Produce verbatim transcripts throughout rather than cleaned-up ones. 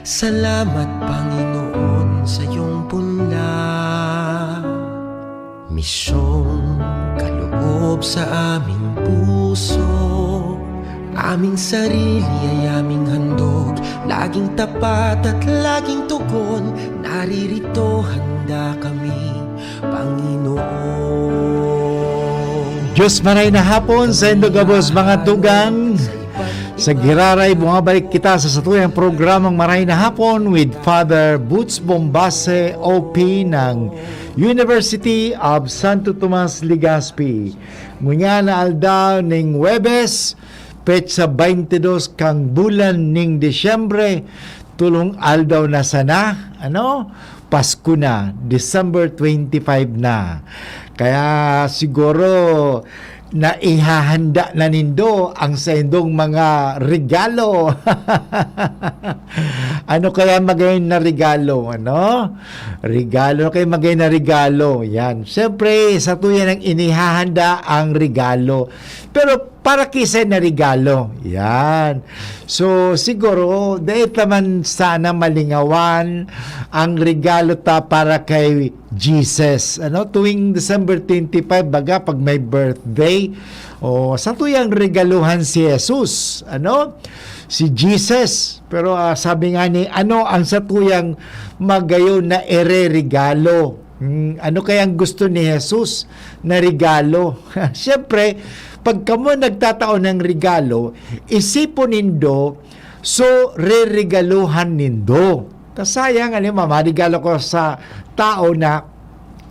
Salamat, Panginoon, sa iyong punla. Misyong kaloob sa aming puso, aming sarili ay aming handog, laging tapat at laging tugon, naririto handa kami, Panginoon. Diyos maray na hapon sa indo gabos, mga tugang. Sa giraray, bumabalik kita sa satuyang programang Maray na Hapon with Father Boots Bombase, O P ng University of Santo Tomas, Legazpi. Ngunyan na aldaw ning Huwebes, petsa twenty-dos kan bulan ning Disyembre, tulong aldaw na sana, ano? Pasko na, December twenty-five na. Kaya siguro naihahanda na nindo ang saindong mga regalo. Ano kaya magayon na regalo, ano? Regalo, ano kaya magayon na regalo? Yan. Siyempre, satuya nang inihahanda ang regalo. Pero para kisay na regalo. Yan. So, siguro, dahil naman sana malingawan ang regalo ta para kay Jesus. Ano, tuwing December twenty-five, baga, pag may birthday, o satuyang regaluhan si Jesus, ano? Si Jesus. Pero, ah, sabi nga ni, ano ang satuyang magayon na ireregalo? Hmm, ano kaya ang gusto ni Jesus na regalo? Siyempre, pag kamo nagtatao ng regalo, isipon nindo, so, reregaluhan nindo. Ta sayang, ano, mamarigalo ko sa tao na,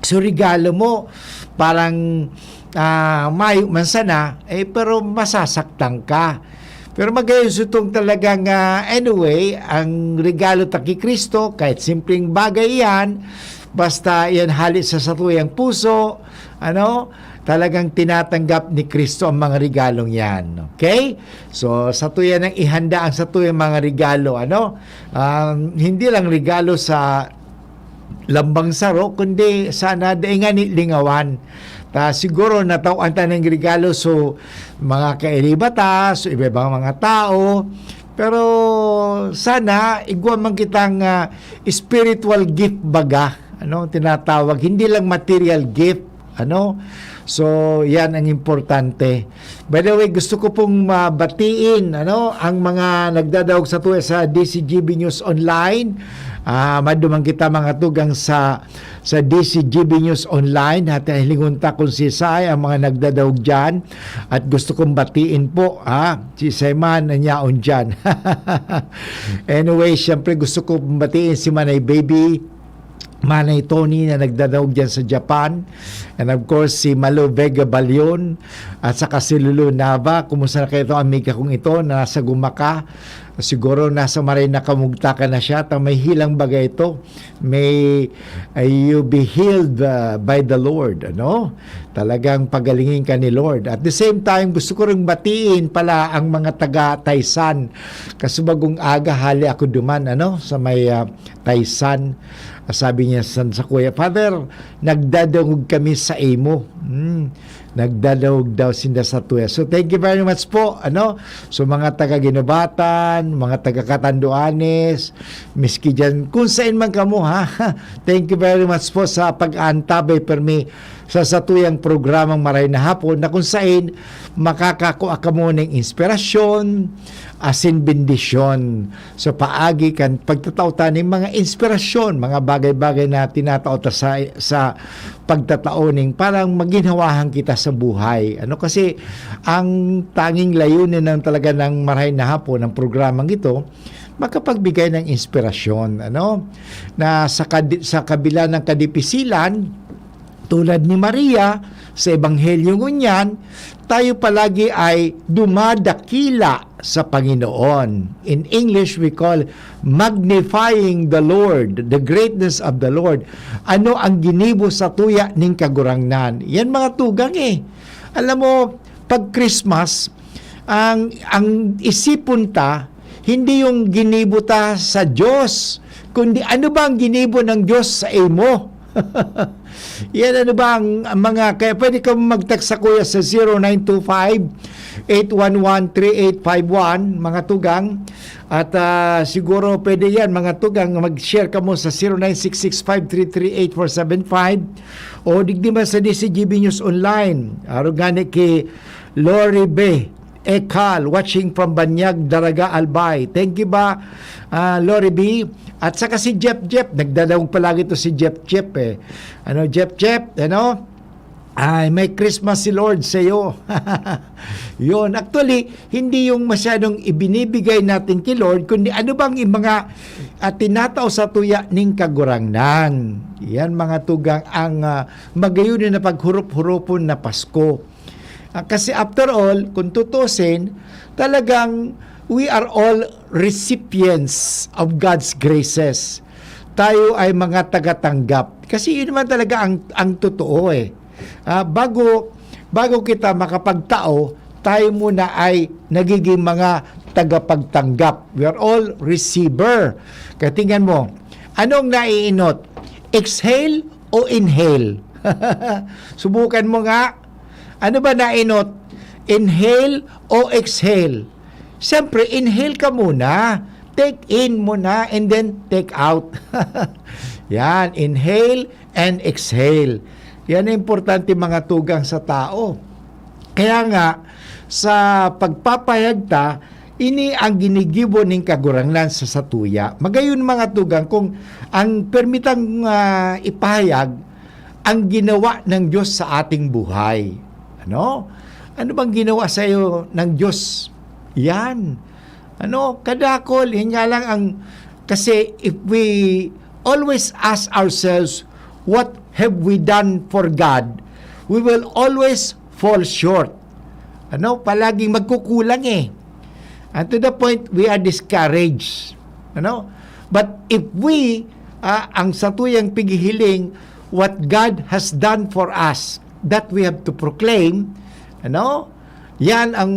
so, regalo mo, parang, ah, mayo man sana, eh, pero masasaktan ka. Pero magayon sutong talagang, ah, anyway, ang regalo ta ki Cristo, kahit simpleng bagay yan, basta yan hali sa satuyang puso, ano, talagang tinatanggap ni Cristo ang mga regalong yan. Okay? So, satuya nang ihanda ang satuyang mga regalo, ano? Um, hindi lang regalo sa lambang saro, kundi sana dai ngani lingawan. Ta siguro natawan ta ning regalo, so, mga kairiba ta, so, iba-ibang mga tao. Pero sana, igwa man kitang, ah, spiritual gift baga, ano, tinatawag, hindi lang material gift, ano. So, yan ang importante. By the way, gusto ko pong mabatiin, ano, ang mga nagdadaog satuya sa D C G B News Online. Ah, maduman kita, mga tugang, sa, sa D C G B News Online. At hilingon ta kung sisay ang mga nagdadaog dyan. At gusto kong batiin po, ha, sisay man na niyaon dyan. Anyway, siyempre gusto ko pong batiin si Manay Baby, Manay Tony na nagdadaog dyan sa Japan. And of course, si Malo Vega Balion at saka si Lulu Nava. Kumusta na kayo, itong amiga kong ito na nasa Gumaka? Siguro nasa maray na kamugtakan na siya. Ta may hilang bagay ito. May, uh, you be healed, uh, by the Lord, ano? Talagang pagalingin ka ni Lord. At the same time, gusto ko ring batiin pala ang mga taga Taysan. Kasi bagong aga, hali ako duman, ano? Sa may, uh, Taysan. Sabi niya san sa kuya, "Father, nagdadangog kami sa imo." Hmm. Nagdadangog daw sinda sa tuya. So, thank you very much po, ano? So, mga taga Guinobatan, mga taga Catanduanes, miski dyan, kung saan man kamo, ha? Thank you very much po sa pag-aantabay permi sa satuyang programang Maray na Hapon, na kung saan makakakua kamo ning inspirasyon, asin bendisyon sa paagi kan pagtatao ta ning mga inspirasyon, mga bagay-bagay na tinatao ta sa, sa pagtatao ning parang maginhawahan kita sa buhay. Ano, kasi ang tanging layunin ng talaga ng Maray na Hapon, ng programang ito, makapagbigay ng inspirasyon, ano, na sa kadi-, sa kabila ng kadipisilan, tulad ni Maria sa Ebanghelyo ngunyan, tayo palagi ay dumadakila sa Panginoon. In English, we call magnifying the Lord, the greatness of the Lord. Ano ang ginibo sa tuya ning Kagurangnan? Yan mga tugang eh. Alam mo, pag Christmas, ang, ang isipon ta, hindi yung ginibo ta sa Diyos, kundi ano ba ang ginibo ng Diyos sa imo? Yan, ano ba ang, ang mga, kaya pwede ka mag-text sa kuya sa zero nine two five, eight one one, three eight five one, mga tugang. At, ah, siguro pwede yan, mga tugang, mag-share kamo sa zero nine six six five three three eight four seven five o digdi man sa D C G B News Online. Arog gani ki Lori B Ekal, watching from Banyag, Daraga, Albay. Thank you ba, ah, Lori B? At saka si Jeff Jeff, nagdadangog palagi to si Jeff Jeff eh. Ano, Jeff Jeff, ano? Ay, may Christmas si Lord sa'yo. Yun. Actually, hindi yung masyadong ibinibigay natin kay Lord, kundi ano bang yung mga, ah, tinatao sa tuya ning Kagurangnan. Yan, mga tugang, ang, ah, magayon na paghurop-huropon na Pasko. Ah, kasi after all, kung tutusin, talagang we are all recipients of God's graces. Tayo ay mga tagatanggap. Kasi yun naman talaga ang, ang totoo eh. Ah, bago, bago kita makapagtao, tayo muna ay nagiging mga tagapagtanggap. We are all receiver. Kaya tingnan mo, anong naiinot? Exhale o inhale? Subukan mo nga. Ano ba nainot? Inhale o exhale? Siyempre, inhale ka muna. Take in muna and then take out. Yan, inhale and exhale. Yan ang importante, mga tugang, sa tao. Kaya nga, sa pagpapahayag ta, ini ang ginigibo ning Kagurangnan sa satuya. Magayon, mga tugang, kung ang permitang, ah, ipahayag ang ginawa ng Diyos sa ating buhay. Ano? Ano bang ginawa sa iyo ng Diyos? Yan. Ano? Kadakol. Yan nga lang ang, kasi if we always ask ourselves, "What have we done for God?" We will always fall short. Ano? Palaging magkukulang eh. And to the point, we are discouraged. Ano? But if we, ah, ang satuyang pighihiling, what God has done for us, that we have to proclaim, ano? Yan ang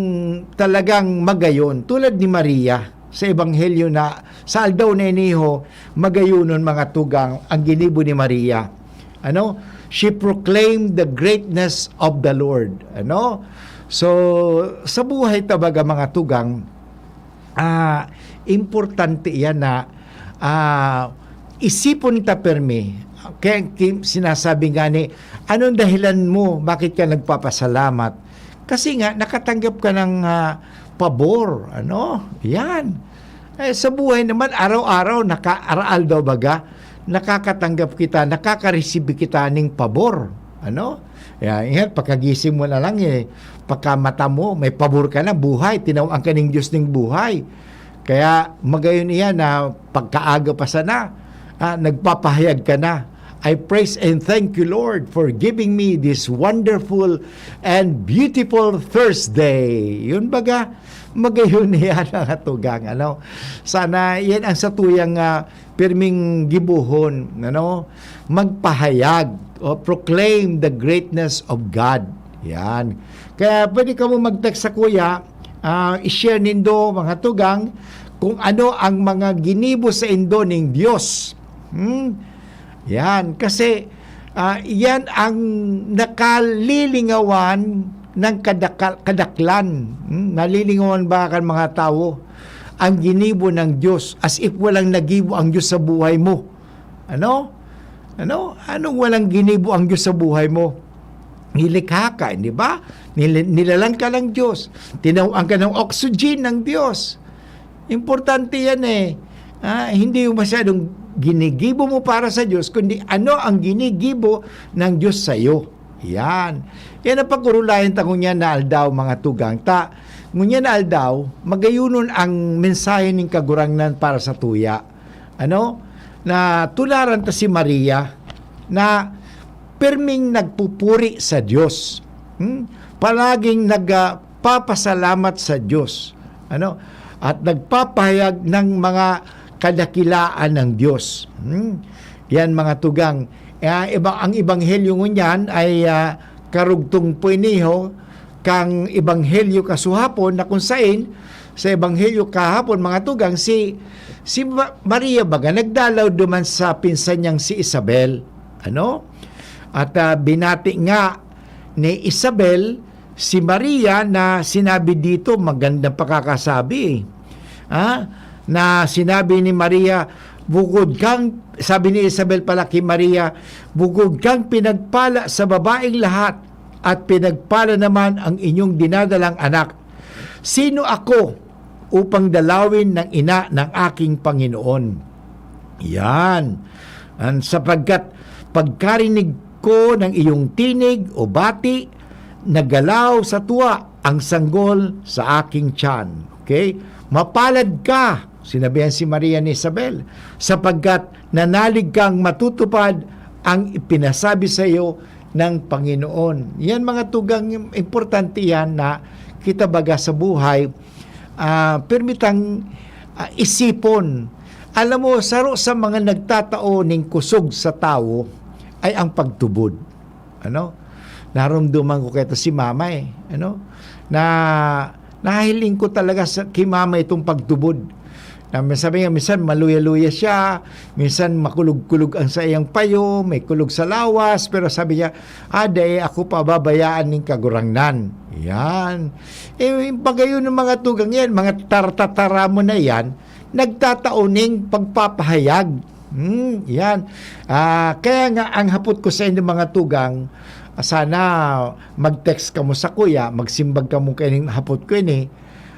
talagang magayon. Tulad ni Maria sa Ebanghelyo na sa aldaw na iniho, magayonon, mga tugang, ang ginibo ni Maria. Ano? She proclaimed the greatness of the Lord. Ano? So, sa buhay ta baga, mga tugang, ah, importante yan na, ah, isipon ta permi. Kaya ki-, sinasabi nga ni, "Anong dahilan mo? Bakit ka nagpapasalamat?" Kasi nga, nakatanggap ka ng, ah, pabor. Ano? Yan. Eh, sa buhay naman, araw-araw, naka-, araal daw baga, nakakatanggap kita, nakaka-receive kita ning pabor. Ano? Yan, yan, pagkagising mo na lang eh, pagkamata mo, may pabor ka na, buhay, tinawaan ka ning Diyos ning buhay. Kaya magayon iyan na pagkaaga pa sana, ah, nagpapahayag ka na, "I praise and thank you, Lord, for giving me this wonderful and beautiful Thursday." Yun baga, magayon iyan, mga tugang, ano? Sana yan ang satuyang, ah, pirming gibohon, ano? Magpahayag o proclaim the greatness of God. Yan. Kaya pwede kamo mag-text sa kuya, ah, i-share nindo, mga tugang, kung ano ang mga ginibo sa indo ning Dios. Hmm? Yan. Kasi, ah, yan ang nakalilingawan ng kadakal-, kadaklan. Hmm? Nalilingawan ba kan mga tawo ang ginibo ng Dios, as if walang nagibo ang Dios sa buhay mo? Ano? Ano? Anong walang ginibo ang Dios sa buhay mo? Nilikha ka, di ba? Nil-, nilalang ka ng Dios. Tinawaan ka ng oxygen ng Dios. Importante yan eh. Ah, hindi yung masyadong ginigibo mo para sa Dios, kundi ano ang ginigibo ng Dios sa iyo. Yan. Yan ang pag-urulayan ta ngunyan na aldaw, mga tugang. Ta, ngunyan na aldaw, magayonon ang mensahe ning Kagurangnan para sa tuya. Ano? Na tularan ta si Maria na perming nagpupuri sa Dios. Hmm? Palaging nagpapasalamat sa Dios. Ano? At nagpapahayag ng mga kadakilaan ng Dios. Hmm? Yan, mga tugang. Ah, iba, ang ebanghelyo ngunyan ay, ah, karugtong po iniho kan ebanghelyo kasuhapon, na kung sain sa ebanghelyo kahapon, mga tugang, si, si Ma-, Maria baga nagdalaw duman sa pinsan niyang si Isabel. Ano? At, ah, binati nga ni Isabel si Maria na sinabi dito, magandang pakakasabi. Ah, na sinabi ni Maria, "Bukod kang," sabi ni Isabel pala ki Maria, "Bukod kang pinagpala sa babaeng lahat, at pinagpala naman ang inyong dinadalang anak. Sino ako upang dalawin ng ina ng aking Panginoon?" Yan. An, sapagkat pagkarinig ko ng iyong tinig o bati, nagalaw sa tuwa ang sanggol sa aking tiyan. Okay? "Mapalad ka," sinabihan si Maria ni Isabel, "sapagkat nanalig kang matutupad ang ipinasabi sa iyo ng Panginoon." Yan mga tugang importante yan na kita baga sa buhay, ah, permitang, ah, isipon. Alam mo, saro sa mga nagtatao ning kusog sa tawo ay ang pagtubod. Ano? Narumduman ko kaya si mama eh. Ano? Na nahiling ko talaga sa, ki mama itong pagtubod. Na sabi nga, minsan maluya-luya siya, minsan makulog-kulog ang sa iyang payo, may kulog sa lawas, pero sabi niya, "Ah, dai ako pababayaan ning Kagurangnan." Yan. Eh, yung pagayon ng mga tugang yan, mga tartatara mo na yan, nagtatao ning pagpapahayag. Hmm, yan. Ah, kaya nga, ang hapot ko sa inyo mga tugang, sana mag-text kamo sa kuya, magsimbag kamo kaining hapot ko ini.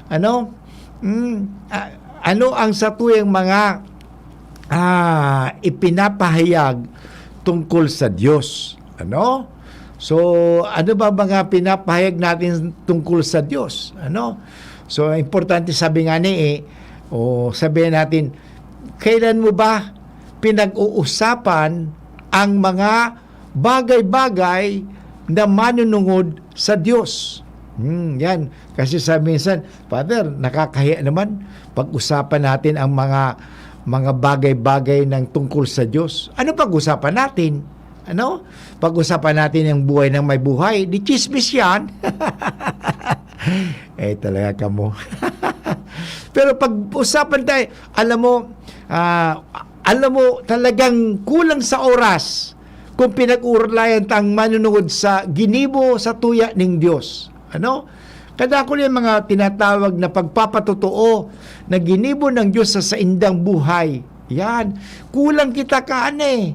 Ano? Hmm, ah, ano ang satuyang mga, ah, ipinapahayag tungkol sa Diyos? Ano? So, ano ba mga pinapahayag natin tungkol sa Diyos? Ano? So, importante sabi nga ni, eh, o sabihin natin, kailan mo ba pinag-uusapan ang mga bagay-bagay na manunungod sa Diyos? Hmm, yan. Kasi sa minsan, "Father, nakakahiya naman pag-usapan natin ang mga, mga bagay-bagay ng tungkol sa Diyos." Ano pag-usapan natin? Ano? Pag-usapan natin ang buhay ng may buhay. Di chismis yan. Eh, talaga kamo. Pero pag-usapan tayo, alam mo, ah, alam mo, talagang kulang sa oras kung pinag-uurlayan ta ang manunungod sa ginibo sa tuya ning Diyos. Ano? Kadakul yung mga tinatawag na pagpapatotoo na ginibo ng Diyos sa saindang buhay. Yan. Kulang kita kaan eh.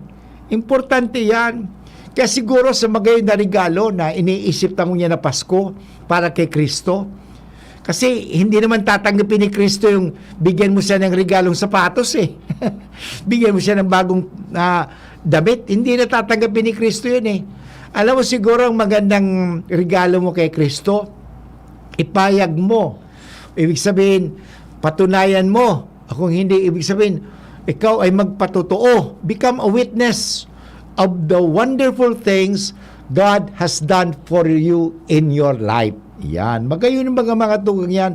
Importante yan. Kaya siguro sa magayon na regalo na iniisip ta ngunyan na Pasko para kay Kristo. Kasi hindi naman tatanggapin ni Kristo yung bigyan mo siya ng regalong sapatos eh. Bigyan mo siya ng bagong, ah, damit. Hindi na tatanggapin ni Kristo yun eh. Alam mo siguro ang magandang regalo mo kay Kristo, ipayag mo. Ibig sabihin, patunayan mo. Kung hindi, ibig sabihin, ikaw ay magpatotoo. Become a witness of the wonderful things God has done for you in your life. Yan. Magayon ang mga, mga tugang yan.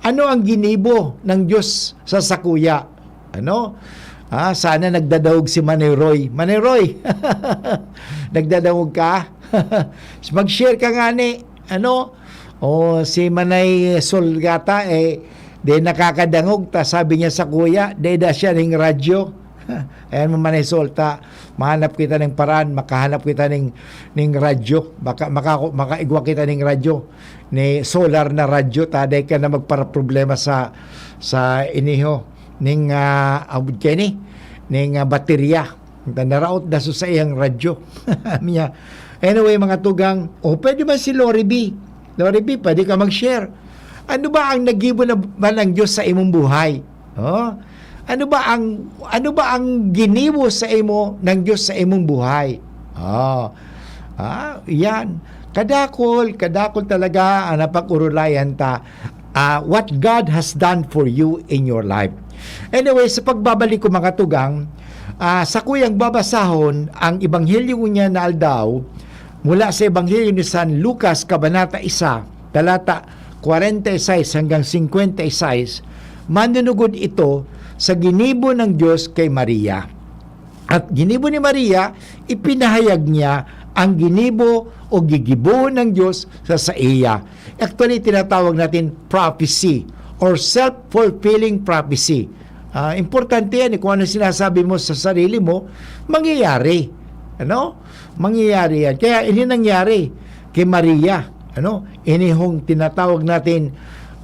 Ano ang ginibo ng Diyos sa sakuya? Ano? Ah, sana nagdadaog si Manay Roy. Manay Roy, nagdadaog ka? Mag-share ka nga ni, ano? O si Manay Sol gata, eh, di nakakadangog. Ta sabi niya sa kuya, "Dai da siya ning radyo." Ayan mo, Manay Sol, ta mahanap kita ning paraan, makahanap kita ning, ning radyo. Maka, maka, makaigwa kita ning radyo. Ni solar na radyo, ta dai ka na magparaproblema sa, sa iniho. Ning, ah, abot kaini, ning, ah, baterya. Ta naraot na so sa iyang radyo. Niya. Anyway, mga tugang, o pwede man si Lori B. Lori B, pwede ka mag-share. Ano ba ang nagibo na ba ng Diyos sa imong buhay? Oh? Ano ba ang, ano ba ang ginibo sa imo ng Diyos sa imong buhay? Oh. Ah, yan. Kadakol, kadakol talaga ang napag-urulayan ta, ah, what God has done for you in your life. Anyway, sa pagbabalik ko, mga tugang, ah, sa kuyang babasahon ang Ebanghelyo niya na aldaw, mula sa Ebanghelyo ni San Lucas, Kabanata isa, talata kwarenta y seis hanggang singkwenta y seis, manunugod ito sa ginibo ng Diyos kay Maria. At ginibo ni Maria, ipinahayag niya ang ginibo o gigibohon ng Diyos sa saiya. Actually, tinatawag natin prophecy or self-fulfilling prophecy. Ah, importante yan, eh. Kung ano sinasabi mo sa sarili mo, mangyayari. Ano? Mangyayari yan. Kaya ini nangyari kay Maria. Ano? Ini hong tinatawag natin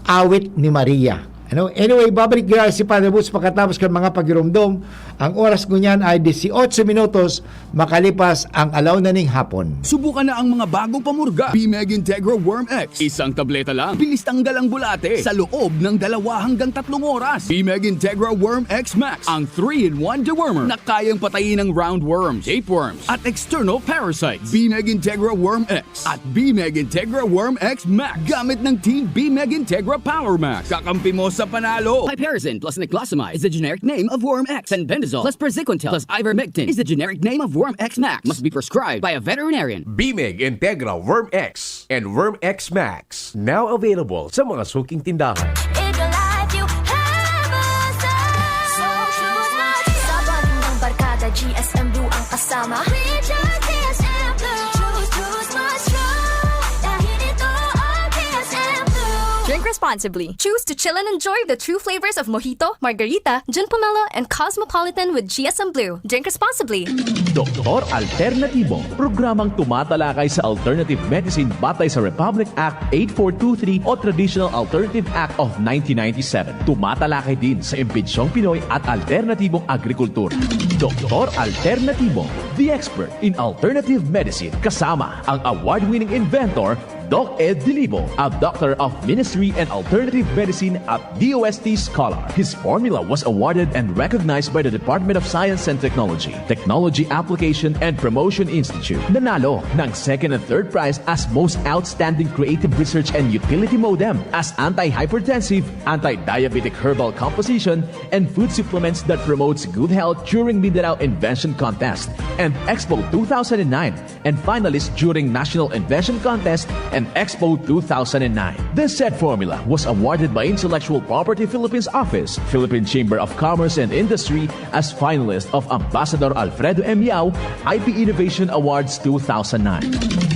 awit ni Maria. Ano? Anyway, babalik giraray si Father Boots pagkatapos kan mga pagiromdom. Ang oras ngunyan ay dieciocho minutos makalipas ang alaw na ning hapon. Subukan na ang mga bagong pamurga. Bimeg Integra Worm X. Isang tableta lang. Bilis tanggal ang bulate sa loob ng dalawa hanggang tatlong oras. Bimeg Integra Worm X Max. Ang three-in-one dewormer na kayang patayin ang roundworms, tapeworms, at external parasites. Bimeg Integra Worm X at Bimeg Integra Worm X Max. Gamit ng Team Bimeg Integra Power Max. Kakampi mo sa panalo. Piperazine plus niclosamide is the generic name of Worm X. Fenbendazole plus praziquantel plus ivermectin is the generic name of Worm X Max. Must be prescribed by a veterinarian. Bimeg Integra Worm X and Worm X Max. Now available sa mga suking tindahan. In your life, you have a star. So choose my Sa bonding ng barkada, G S M Blue ang kasama. We choose G S M Blue. Choose, choose my strong. Dahil ito ang G S M Blue. Drink responsibly. Choose to chill and enjoy the true flavors of Mojito, Margarita, Gin Pomelo, and Cosmopolitan with G S M Blue. Drink responsibly. Doktor Alternatibo, programang tumatalakay sa alternative medicine batay sa Republic Act eight four two three o Traditional Alternative Act of nineteen ninety-seven. Tumatalakay din sa imbensyong Pinoy at alternatibong agrikultura. Doktor Alternatibo, the expert in alternative medicine, kasama ang award-winning inventor, Doc Ed Dilibo, a Doctor of Ministry and Alternative Medicine at D O S T scholar. His formula was awarded and recognized by the Department of Science and Technology, Technology Application and Promotion Institute. Nanalo ng second and third prize as Most Outstanding Creative Research and Utility MODEM as anti-hypertensive, anti-diabetic herbal composition, and food supplements that promotes good health during Mindanao Invention Contest and Expo two thousand nine, and finalist during National Invention Contest and Expo two thousand nine. This said formula was awarded by Intellectual Property Philippines Office, Philippine Chamber of Commerce and Industry as finalist of Ambassador Alfredo M. Yao I P Innovation Awards two thousand nine.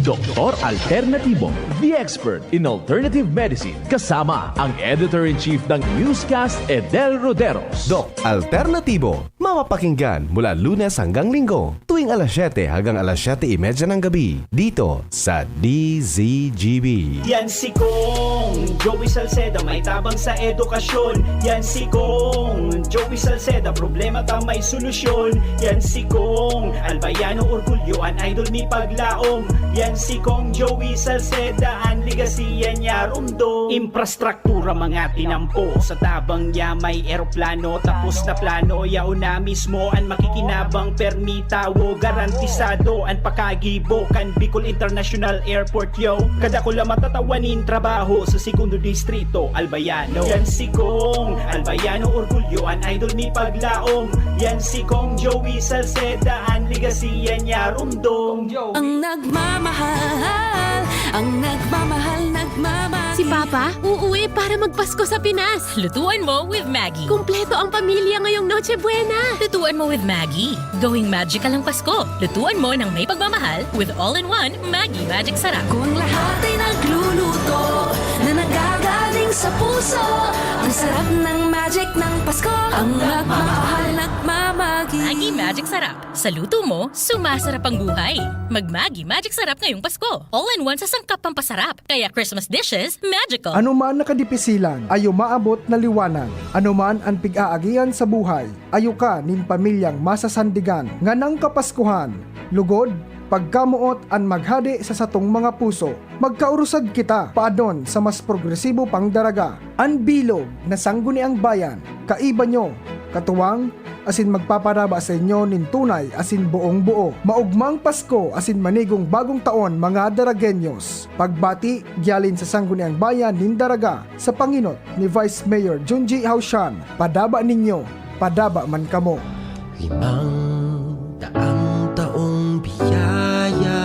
Doktor Alternatibo, the expert in alternative medicine, kasama ang Editor-in-Chief ng Newscast, Edel Roderos. Doc Alternatibo, mapapakinggan mula Lunes hanggang Linggo, tuwing alas siyete hanggang alas siyete y media ng gabi, dito sa D Z G B. Yan si Kong Joey Salceda, may tabang sa edukasyon. Yan si Kong Joey Salceda, problema ta may solusyon. Yan si Kong Albayano Orgulyo, an idol mi paglaom. Yan si Kong Joey Salceda, an legasiya niya rumdom. Infrastruktura mga tinampo, sa tabang niya may eroplano. Tapos na plano, yaon na mismo an makikinabang. Permi tawo, garantisado an pakagibo kan Bicol International Airport, yo. Kadakula matatawan nin trabaho sa segundo distrito, Albayano. Yan si Kong Albayano Orgulyo, an idol mi paglaom. Yan si Kong Joey Salceda, an legasiya niya rumdom. Ang nagmamahal, ang nagmamahal, nagmamahal. Si Papa, uuwi para magpasko sa Pinas. Lutuan mo with Maggi. Kumpleto ang pamilya ngayong Noche Buena. Lutuan mo with Maggi. Gawing magical ang Pasko. Lutuan mo ng may pagmamahal with all-in-one Maggi Magic Sarap. Kung lahat ay nagluluto na nagagaling sa puso, ang sarap ng magic ng Pasko. Ang nagmamahal, nagmamagi. Maggi Magic Sarap. Sa luto mo, sumasarap ang buhay. Mag Maggi Magic Sarap ngayong Pasko. All-in-one sa sangkap pampasarap. Kaya Christmas dishes, magical. Ano man na kadipisilan, ay umaabot na liwanag. Ano man an pig-aagihan sa buhay, ayo ka nin pamilyang masasandigan. Nganang Kapaskuhan, lugod, pagkamoot an maghade sa satong mga puso. Magkaurusad kita paadon sa mas progresibo pang daraga. An bilog na Sangguniang Bayan, kaiba nyo, katuwang, asin magpaparaba sa inyo nin tunay asin buong-buo. Maogmang Pasko asin manigong Bagong Taon, mga Daragueños. Pagbati, gialin sa Sangguniang Bayan nin Daraga, sa pangenot ni Vice Mayor Junji Haushan. Padaba ninyo, padaba man kamo. Limang daang taong biyaya.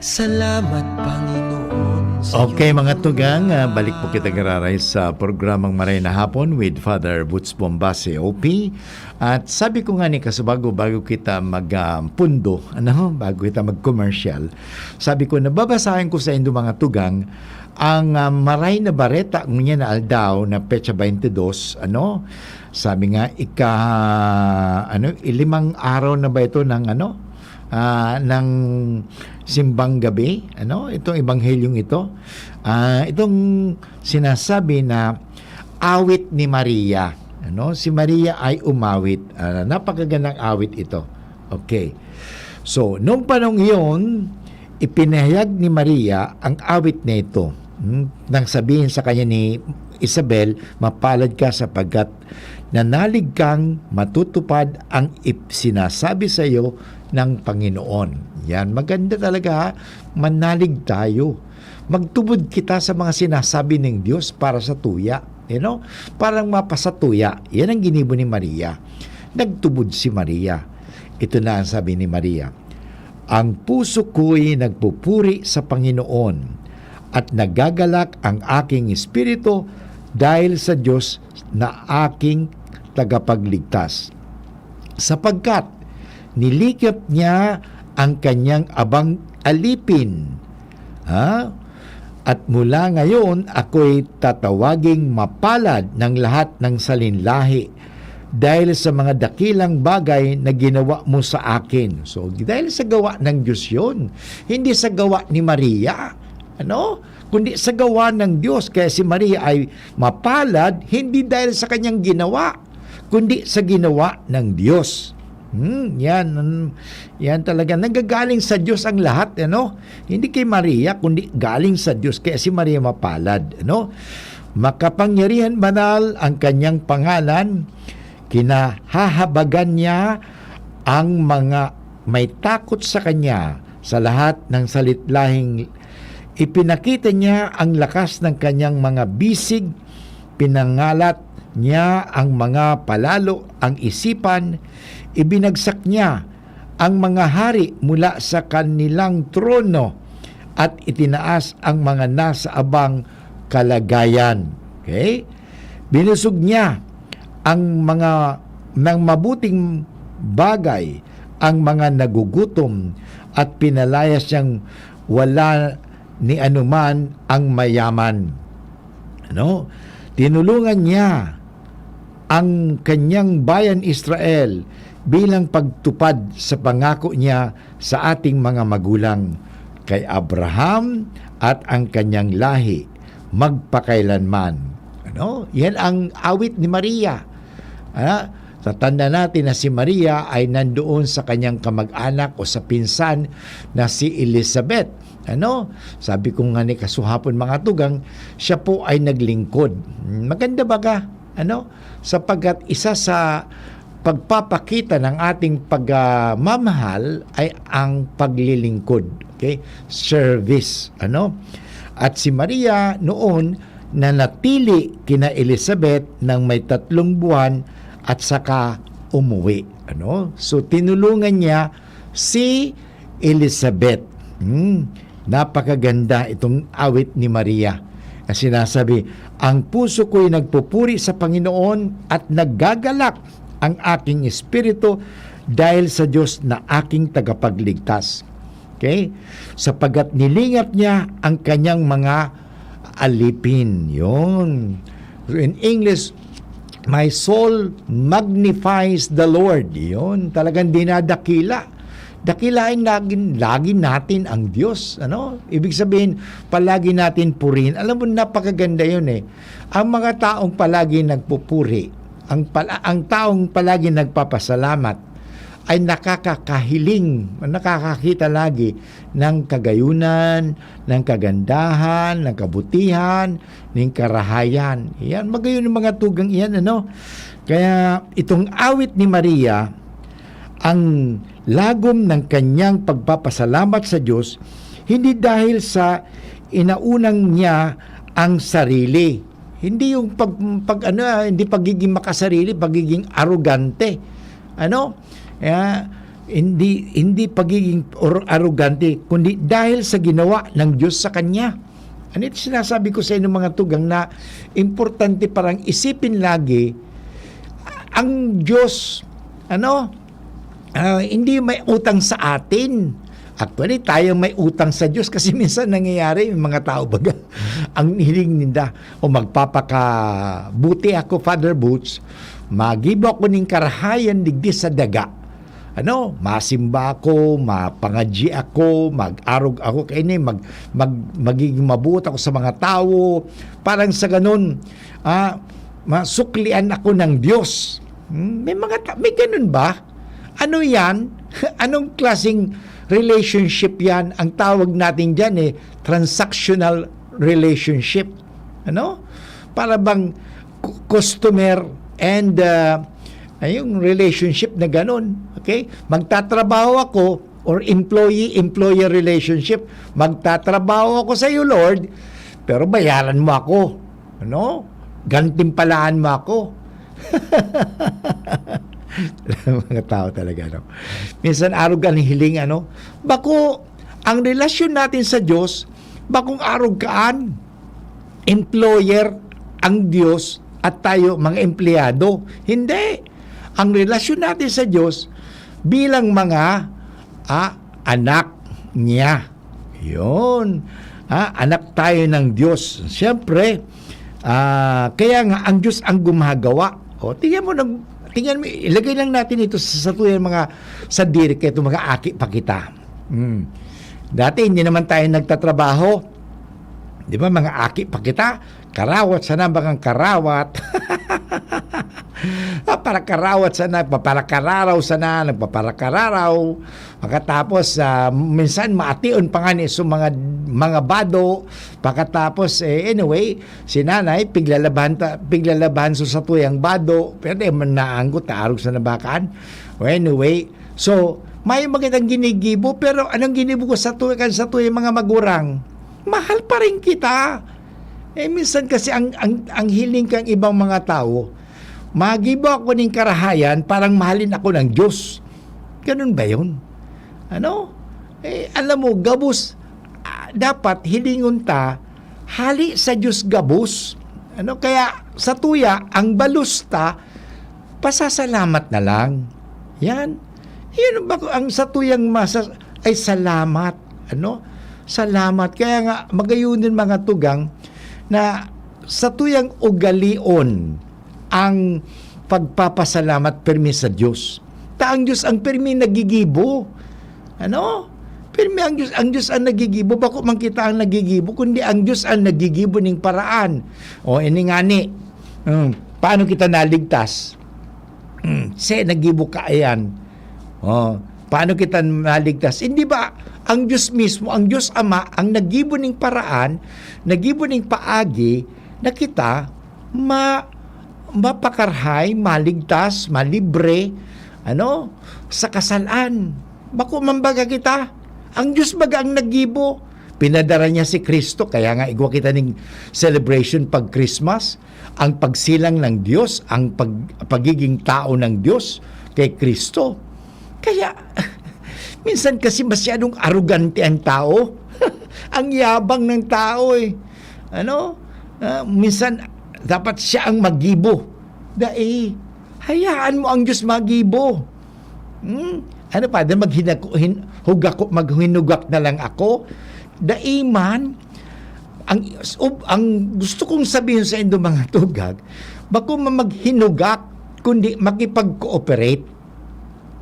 Salamat, Panginoon, sa Okay, iyong mga tugang, ah, balik po kita giraray sa programang Maray na Hapon with Father Boots Bombase, O P. At sabi ko nga ni kasubago, bago kita mag, ah, pundo, ano, bago kita mag-commercial, sabi ko, nababasahin ko sa indo mga tugang, ang, ah, Maray na Bareta ngunyan na aldaw na petsa twenty-dos, ano, sabi nga, ika, ano, ilimang araw na ba ito ng, ano, ah, ng simbang gabi, ano, itong ebanghelyong ito. Ah, itong sinasabi na awit ni Maria. Ano? Si Maria ay umawit. Ah, napakagandang awit ito. Okay. So, nung panahong iyon, ipinahayag ni Maria ang awit na ito. Hmm? Nang sabihin sa kanya ni Isabel, "Mapalad ka sapagkat nanalig kang matutupad ang ip-, sinasabi sa iyo ng Panginoon." Yan, maganda talaga, ha? Manalig tayo. Magtubod kita sa mga sinasabi ng Diyos para sa tuya. You know? Parang mapasatuya. Yan ang ginibo ni Maria. Nagtubod si Maria. Ito na ang sabi ni Maria, "Ang puso ko'y nagpupuri sa Panginoon, at nagagalak ang aking espiritu dahil sa Diyos na aking tagapagligtas. Sapagkat nilikap niya ang kanyang abang alipin." Ha? "At mula ngayon, ako'y tatawaging mapalad ng lahat ng salin lahi dahil sa mga dakilang bagay na ginawa mo sa akin." So, dahil sa gawa ng Diyos yun, hindi sa gawa ni Maria, ano? Kundi sa gawa ng Diyos. Kaya si Maria ay mapalad, hindi dahil sa kanyang ginawa, kundi sa ginawa ng Diyos. Hmm, yan, hmm, yan talaga. Nanggagaling sa Diyos ang lahat, ano? Hindi kay Maria, kundi galing sa Diyos. Kaya si Maria mapalad, ano? "Makapangyarihan banal ang kanyang pangalan, kinahahabagan niya ang mga may takot sa kanya. Sa lahat ng salitlahing ipinakita niya ang lakas ng kanyang mga bisig, pinangalat niya ang mga palalo ang isipan, ibinagsak niya ang mga hari mula sa kanilang trono, at itinaas ang mga nasa abang kalagayan." Okay? "Binusog niya ang mga, ng mabuting bagay ang mga nagugutom, at pinalayas niyang wala ni anuman ang mayaman." Ano? "Tinulungan niya ang kanyang bayan Israel bilang pagtupad sa pangako niya sa ating mga magulang, kay Abraham at ang kanyang lahi magpakailanman." Ano? Yan ang awit ni Maria. Ah, tatanda natin na si Maria ay nandoon sa kanyang kamag-anak o sa pinsan na si Elizabeth. Ano? Sabi ko nga ni kasuhapon, mga tugang, siya po ay naglingkod. Maganda baga? Ano? Sapagkat isa sa pagpapakita ng ating pagmamahal ay ang paglilingkod. Okay? Service. Ano? At si Maria noon nanatili kina Elizabeth ng may tatlong buwan at saka umuwi. Ano? So, tinulungan niya si Elizabeth. Hmm, napakaganda itong awit ni Maria. Ang sinasabi, "Ang puso ko'y nagpupuri sa Panginoon at naggagalak ang aking espiritu dahil sa Diyos na aking tagapagligtas." Okay? "Sapagkat nilingap niya ang kanyang mga alipin." Yun. So, in English, "My soul magnifies the Lord." Yun, talagang dinadakila. Dakilain lagi, lagi natin ang Diyos. Ano? Ibig sabihin, palagi natin purihin. Alam mo, napakaganda yun eh. Ang mga taong palagi nagpupuri, ang, pala, ang taong palagi nagpapasalamat, ay nakakakahiling, nakakakita lagi ng kagayunan, ng kagandahan, ng kabutihan, ng karahayan. Yan, magayon ang mga tugang iyan, ano? Kaya itong awit ni Maria, ang lagom ng kanyang pagpapasalamat sa Diyos, hindi dahil sa inaunang niya ang sarili. Hindi yung pag, pag ano, ah, hindi pagiging makasarili, pagiging arogante. Ano? Kaya, hindi, hindi pagiging or-, arogante, kundi dahil sa ginawa ng Diyos sa kanya. Ano ito sinasabi ko sa inyo, mga tugang, na importante parang isipin lagi ang Diyos, ano? Ah, hindi may utang sa atin. Actually, tayo may utang sa Diyos kasi minsan nangyayari, may mga tao baga, ang hiling ninda, "O, magpapakabuti ako, Father Boots, magibo ako ning karahayan digdi sa daga. Ano, masimba ako, mapangadyi ako, mag-arog ako, kaini, mag, mag, magiging mabuot ako sa mga tawo." Parang sa ganun, ah, masuklian ako ng Diyos. Hmm, may mga ta-, may ganun ba? Ano yan? Anong klaseng relationship yan? Ang tawag natin dyan eh, transactional relationship. Ano? Para bang cu-, customer and uh, ay, yung relationship na ganun. Okay? Magtatrabaho ako or employee-employer relationship. Magtatrabaho ako sa iyo, Lord, pero bayaran mo ako. Ano? Gantimpalaan mo ako. Mga tao talaga, no? Minsan arog ang hiling, ano? Bako, ang relasyon natin sa Diyos, bakong arog kaan, employer ang Diyos at tayo, mga empleyado. Hindi. Ang relasyon natin sa Diyos bilang mga, ah, anak niya. Yun. Ah, anak tayo ng Diyos. Siyempre, ah, kaya nga, ang Diyos ang gumagawa. O, tingnan mo, nag-, tingnan mo, ilagay lang natin ito sa, sa tuyang mga sadiri, kaya itong mga aki pa kita. Hmm. Dati, hindi naman tayo nagtatrabaho. Di ba, mga aki pa kita? Karawat sana, bagang karawat. Ah, parakarawat sana, paparakararaw sana, nagpaparakararaw. Pagkatapos, ah, minsan maation pa nga ni so mga, mga bado. Pagkatapos, eh, anyway, si nanay, piglalabahan ta-, piglalabahan so sa tuyang bado. Pero di man naanggot, naarog sa nabakan. O anyway, so, may magandang ginigibo, pero anong ginibo ko sa tuya, kan sa tuya mga magurang? Mahal pa rin kita. Eh, minsan kasi ang, ang, ang hiling kang ibang mga tao, magibo ako ning karahayan, parang mahalin ako ng Diyos. Ganun ba yun? Ano? Eh, alam mo, gabos, ah, dapat hilingon ta, hali sa Diyos gabos. Ano? Kaya sa tuya, ang balos ta, pasasalamat na lang. Yan. Yun ba ang sa tuyang masa-, ay salamat. Ano? Salamat. Kaya nga, magayon din mga tugang na sa tuyang ugalion ang pagpapasalamat permi sa Diyos. Ta ang Diyos ang permi nagigibo. Ano? Permi ang Diyos, ang Diyos ang nagigibo. Bako man kita ang nagigibo, kundi ang Diyos ang nagigibo ning paraan. O, ini ngani. Hmm, paano kita naligtas? Hmm, siya nagibo kaiyan. O, paano kita naligtas? Hindi ba ang Diyos mismo, ang Diyos Ama, ang nagibo ning paraan, nagibo ning paagi na kita ma-, mapakarhay, maligtas, malibre, ano, sa kasalan? Bako man baga kita? Ang Diyos baga ang naggibo. Pinadara niya si Cristo, kaya nga igwa kita ning celebration pag Christmas, ang pagsilang ng Diyos, ang pag-, pagiging tao ng Diyos kay Cristo. Kaya, minsan kasi masyadong arogante ang tao. Ang yabang ng tao eh. Ano? Ah, minsan, dapat siya ang magibo. Dai, hayaan mo ang Diyos magibo. Hmm? Ano pa, di maghinag-, hin-, hugako-, maghinugak na lang ako? Dai man. Ang, ub-, ang gusto kong sabihin sa indo, mga tugag, bako man maghinugak, kundi makipag-cooperate.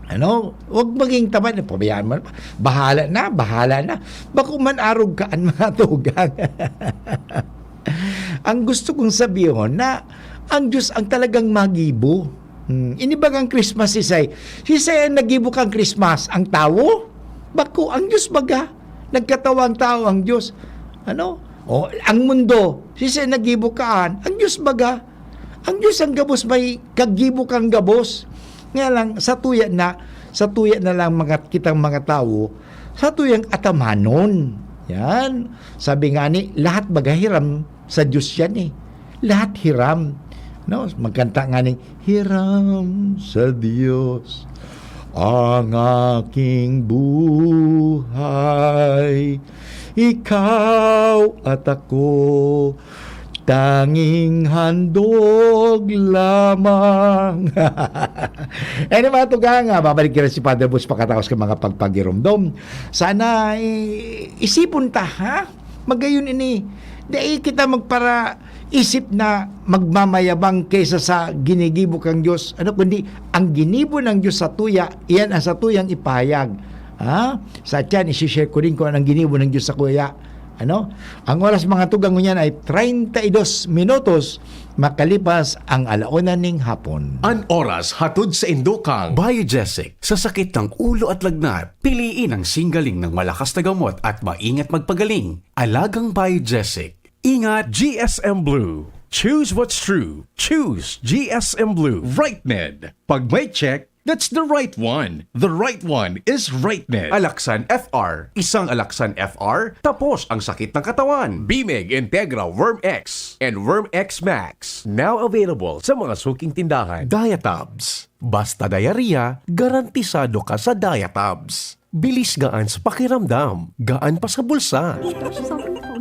Ano? Huwag maging tamad, pabayaan mo na. Bahala na, bahala na. Bako man arog ka, mga tugang. Ang gusto kong sabihon na ang Diyos ang talagang magibo. Hmm. Ini bagang Christmas, sisay? Sisay ang nagibo kang Christmas? Ang tawo? Bako, ang Diyos baga. Nagkatawa ang tawo, ang Diyos. Ano? O, ang mundo, sisay nagibo kaan? Ang Diyos baga. Ang Diyos ang gabos, may kagibo kang gabos. Nga lang, sa tuya na, sa tuya na lang mga, kitang mga tawo, sa tuyang atamanon. Yan. Sabi nga ni, lahat baga hiram sa Diyos yan eh. Lahat hiram. No? Magkanta nga ni, "Hiram sa Diyos ang aking buhay. Ikaw at ako, tanging handog lamang." Anyway, mga tugang, ah, babalik kita si Father Boots pakataos ka mga pagpagiromdom. Sana, eh, isipon ta, ha? Magayon ini. Dai kita magpara-, isip na magmamayabang kaysa sa ginigibo kang Diyos. Ano, kundi ang ginibo ng Diyos sa tuya, iyan ang sa tuyang ipahayag. Ha? Sa tiyan, isi-share ko rin kung anong ginibo ng Diyos sa kuya. Ano? Ang oras, mga tugang, ngunyan ay treinta y dos minutos makalipas ang ala una ning hapon. An oras hatod saindo kan Biogesic, sa sakit ng ulo at lagnat, piliin ang singgaling ng malakas na gamot at maingat magpagaling. Alagang Biogesic. Ingat, G S M Blue. Choose what's true. Choose G S M Blue. Right Med. Pag may check, that's the right one. The right one is Right Med. Alaxan F R. Isang Alaxan F R, tapos ang sakit ng katawan. Bimig Integra Worm X and Worm X Max. Now available sa mga suking tindahan. Diatabs. Basta diarrhea, garantisado ka sa Diatabs. Bilis gaan sa pakiramdam, gaan pa sa bulsa.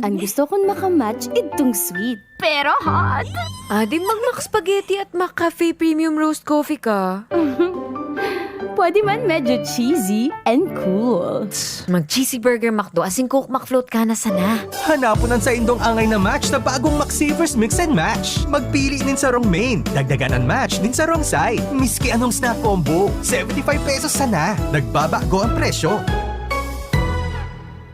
Ang gusto kong makamatch, idtong sweet. Pero hot. Adi mag-Mac Spaghetti at Mac Cafe Premium Roast Coffee ka. Pwede man medyo cheesy and cool. Mag-cheesy burger McDo asin Coke McFloat ka na sana. Hanapon an saindong angay na match sa bagong McSavers Mix and Match. Magpili nin sarong main, dagdagan an match nin sarong side. Miski anong snack combo, seventy-five pesos sana. Nagbabago ang presyo.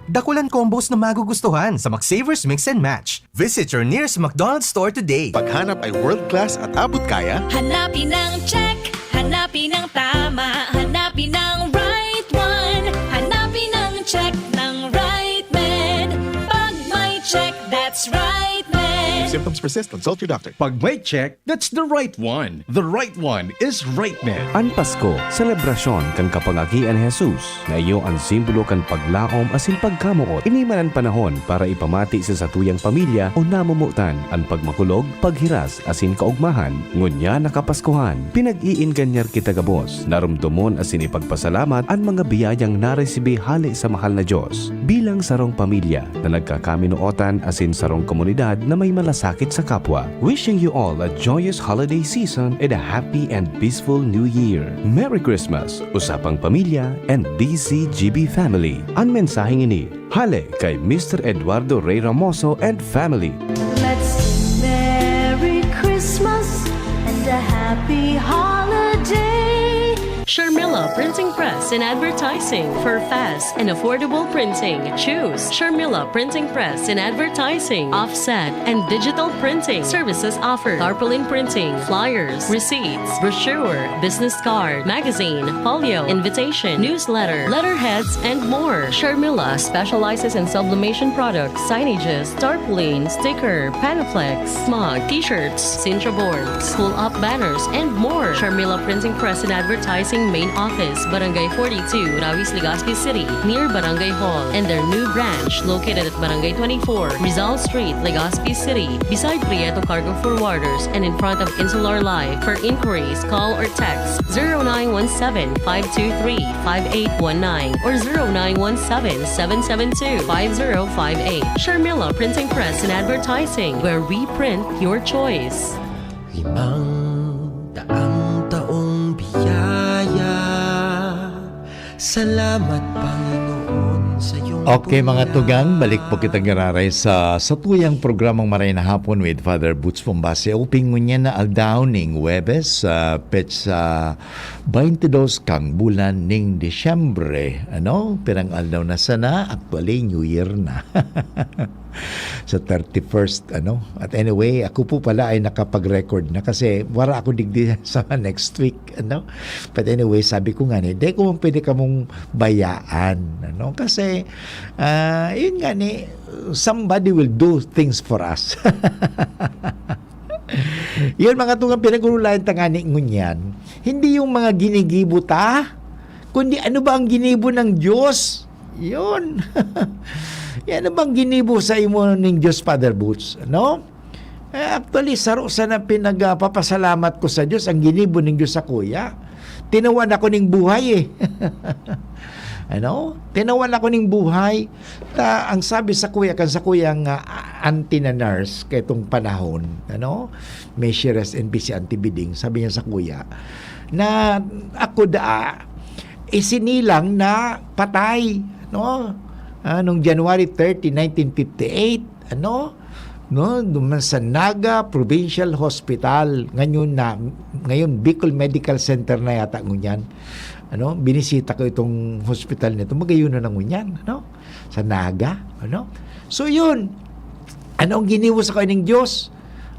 Dakulan combos na magugustuhan sa McSavers Mix and Match. Visit your nearest McDonald's store today. Paghanap ay world class at abot kaya? Hanapin ang check, hanapin ang tama, hanapin ang right one, hanapin ang check ng Right Med. Pag may check, that's Right Med. If symptoms persist, consult your doctor. Pag may check, that's the right one. The right one is Right Med. An Pasko, selebrasyon kan kapangakian ni Jesus, na iyo an simbolo kan paglaom asin pagkamoot. Ini man an panahon para ipamati sa satuyang pamilya o namomotan an pagmakulog, paghiras, asin kaogmahan. Ngunyan na Kapaskuhan, pinag-iinganyar kita gabos, naromdomon asin ipagpasalamat an mga biyayang naresibi hale sa mahal na Dios. Bilang sarong pamilya na nagkakaminootan asin sarong komunidad na may malasakit sa kapwa, wishing you all a joyous holiday season and a happy and peaceful New Year. Merry Christmas, Usapang Pamilya and D C G B Family. An mensaheng ini, hale kay Mister Eduardo Ray Ramoso and family. Let's sing Merry Christmas and a Happy Holiday. Sharmila Printing Press and Advertising. For fast and affordable printing, choose Sharmila Printing Press and Advertising. Offset and digital printing services offered. Tarpaulin printing, flyers, receipts, brochure, business card, magazine, folio, invitation, newsletter, letterheads, and more. Sharmila specializes in sublimation products, signages, tarpaulin, sticker, Panaflex, mug, t-shirts, Sintra boards, pull-up banners, and more. Sharmila Printing Press and Advertising Main Office, Barangay forty-two, Rawis, Legazpi City, near Barangay Hall, and their new branch located at Barangay twenty-four, Rizal Street, Legazpi City, beside Prieto Cargo Forwarders and in front of Insular Life. For inquiries, call or text zero nine one seven, five two three, five eight one nine or zero nine one seven, seven seven two, five zero five eight. Sharmila Printing Press and Advertising, where we print your choice. Limang daang taong biyaya. Salamat, Panginoon, sa iyong Okay, mga bula. Tugang, balik po kita giraray sa satuyang programang Maray na Hapon with Father Boots Pombase. Uping ngunyan na aldaw ning Huwebes, sa petsa twenty-dos kang bulan ning Disyembre. Ano? Pirang aldaw na sana? Actually, New Year na. Sa thirty-first, ano? At anyway, ako po pala ay nakapag-record na kasi wala ako digdi sa next week, ano? But anyway, sabi ko nga ni, "Di ko man pwede kamong bayaan," ano? Kasi, ah, yun nga ni, somebody will do things for us. Yun, mga tugang, pinag-urulayan ta nga ni ngunyan. Hindi yung mga ginigibo ta, kundi ano ba ang ginibo ng Diyos? Yun. Yan, ano bang ginibo sa imo ning Diyos, Father Boots? No? Eh, actually, saro sana pinagpapasalamat ko sa Diyos, ang ginibo ning Diyos sa kuya. Tinawan ako ning buhay, eh. Ano? Tinawan ako ning buhay. Ta, ang sabi sa kuya, kan sa kuya nga, ah, auntie na nurse, kaitong panahon, ano? May she rest in peace si Auntie Biding. Sabi niya sa kuya, na ako daa, isinilang na patay, no? Ah, nung January thirty, nineteen fifty-eight, ano? No, duman sa Naga Provincial Hospital, ngayon na, ngayon Bicol Medical Center na yata ngunyan. Ano, binisita ko itong hospital nito, magayon na ngunyan, ano? Sa Naga, ano? So, yun. Ano ang ginibo sa kayo ng Diyos?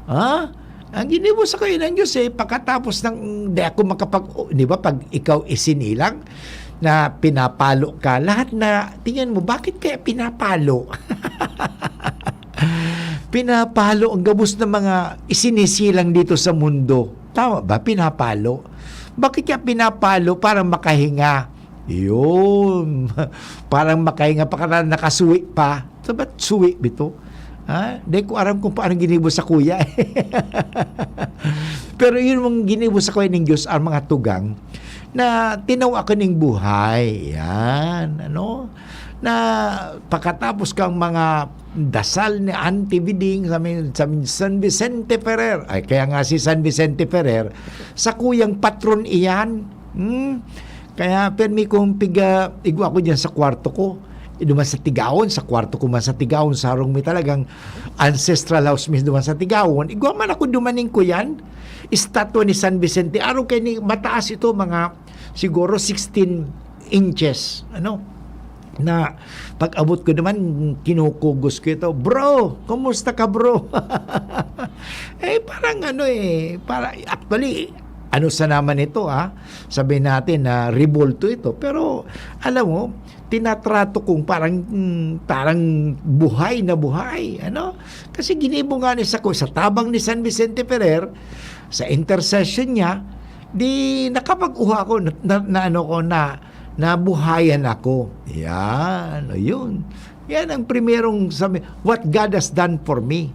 Ha? Ang ginibo sa kayo ng Diyos, eh, pagkatapos ng, di ako makapag-, di ba, pag ikaw isinilang, na pinapalo ka, lahat na, tingnan mo, bakit kaya pinapalo? Pinapalo ang gabos ng mga isinisilang dito sa mundo. Tama ba? Pinapalo. Bakit kaya pinapalo? Para makahinga. Yun. Parang makahinga pa ka na nakasuwi pa. Sa ba't suwi bito? Ha? Di ko aram kung paano ginibo sa kuya. Pero yun mong ginibo sa kuya ng Diyos, ang mga tugang na tinaw ako ning buhay. Yan. Ano? Na pakatapos kang mga dasal ni Auntie Biding sa min-, sa min-, San Vicente Ferrer. Ay, kaya nga si San Vicente Ferrer, sa kuyang patron iyan. Hmm? Kaya permi kong piga, igwa ko dyan sa kwarto ko. Duman sa Tigaon, sa kwarto ko man sa Tigaon, sa harong mi talagang ancestral house mi duman sa Tigaon. Igwa man ako dumaning ko yan. Estatwa ni San Vicente. Araw kay ni, mataas ito, mga siguro sixteen inches. Ano? Na pag-abot ko naman, kinukugos ko ito, "Bro, kumusta ka, bro?" Eh, parang ano eh, para, actually, ano sa naman ito, ah? Sabihin natin na revolto ito. Pero, alam mo, tinatrato kong parang, mm, parang buhay na buhay, ano? Kasi ginibo nga ni sa, sa tabang ni San Vicente Ferrer, sa intercession niya, di nakapag-uha ako na, na, na ano ko, na nabuhayan ako. Yan, o yun. Yan ang primerong sabi, "What God has done for me."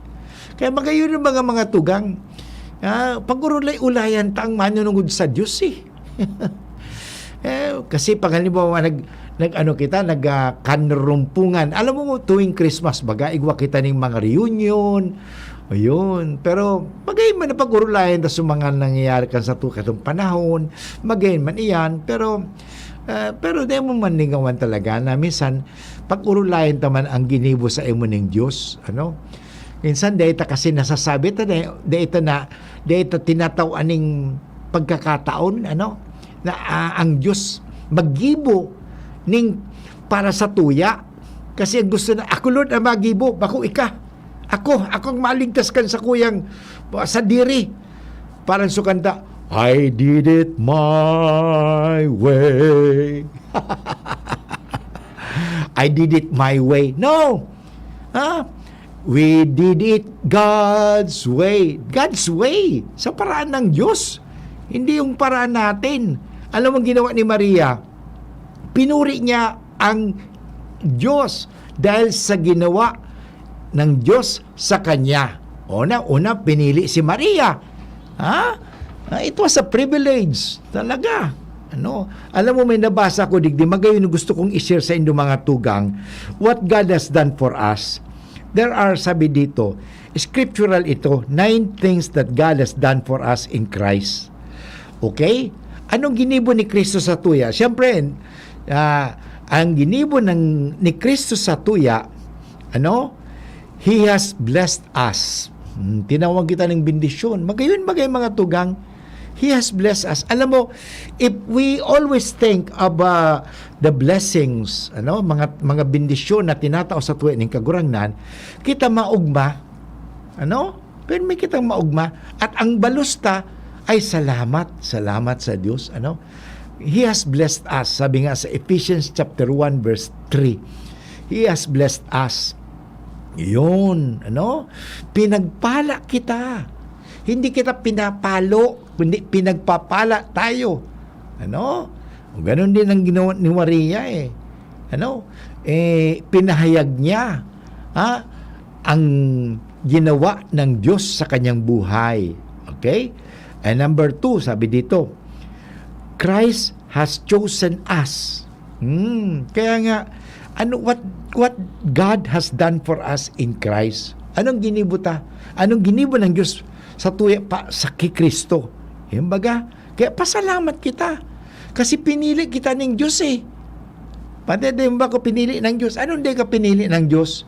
Kaya magayon ang mga, mga tugang. Ah, pag-urulay-ulayan ta ang manunungod sa Diyos eh. Eh, kasi pag halimbawa, nag-, nag-ano kita, nag, ah, kanrumpungan. Alam mo, tuwing Christmas, baga, igwa kita ning mga reunion. Ayun. Pero, magayon man na pag-urulayan ta sa mga nangyayari kan sa tu-, katong panahon. Magayon man iyan. Pero, ah, pero di mo man lingawan talaga na minsan, pag-urulayan ta man ang ginibo sa imo ning Diyos. Ano? Minsan, di ta kasi nasasabi ta, di, di ta na, di ta tinataw aning pagkakataon, ano? Na, ah, ang Diyos maggibo ning para sa tuya. Kasi ang gusto na, "Ako, Lord, ang magibo, bako ika. Ako, ako ang maligtas kan sa kuyang, sa diri." Parang sa kanta, "I did it my way." "I did it my way." No! Ha? "We did it God's way." God's way. Sa paraan ng Diyos. Hindi yung paraan natin. Alam mo ang ginawa ni Maria? Pinuri niya ang Diyos dahil sa ginawa ng Diyos sa kanya. Una, una, pinili si Maria. Ha? Ah, it was a privilege talaga. Ano? Alam mo, may nabasa ko digdi, magayon, gusto kong i-share sa indo, mga tugang, what God has done for us. There are, sabi dito, scriptural ito, nine things that God has done for us in Christ. Okay? Anong ginibo ni Kristo sa tuya? Siyempre, ah, ang ginibo ng, ni Kristo sa tuya, ano? He has blessed us. Hmm, tinawag kita ng bendisyon. Magayon, magay mga tugang. He has blessed us. Alam mo, if we always think of, uh, the blessings, ano, mga, mga bendisyon na tinatao sa tuya ning Kagurangnan, kita maugma, ano? Pero may kitang maugma. At ang balos ta ay salamat. Salamat sa Diyos, ano? He has blessed us. Sabi nga sa Ephesians chapter one verse three, He has blessed us. Yun, ano? Pinagpala kita. Hindi kita pinapalo, kundi pinagpapala tayo. Ano? Ganon din ang ginawa ni Maria eh. Ano? Eh, pinahayag niya, ha? Ang ginawa ng Diyos sa kanyang buhay. Okay? And number two, sabi dito, "Christ has chosen us." Hmm, kaya nga, ano, what, what God has done for us in Christ? Anong ginibo ta? Anong ginibo ng Diyos sa tuya pa, sa kay Kristo? Yung baga, kaya pasalamat kita. Kasi pinili kita ng Diyos eh. Pati di ba ko pinili ng Diyos? Anong di ka pinili ng Diyos?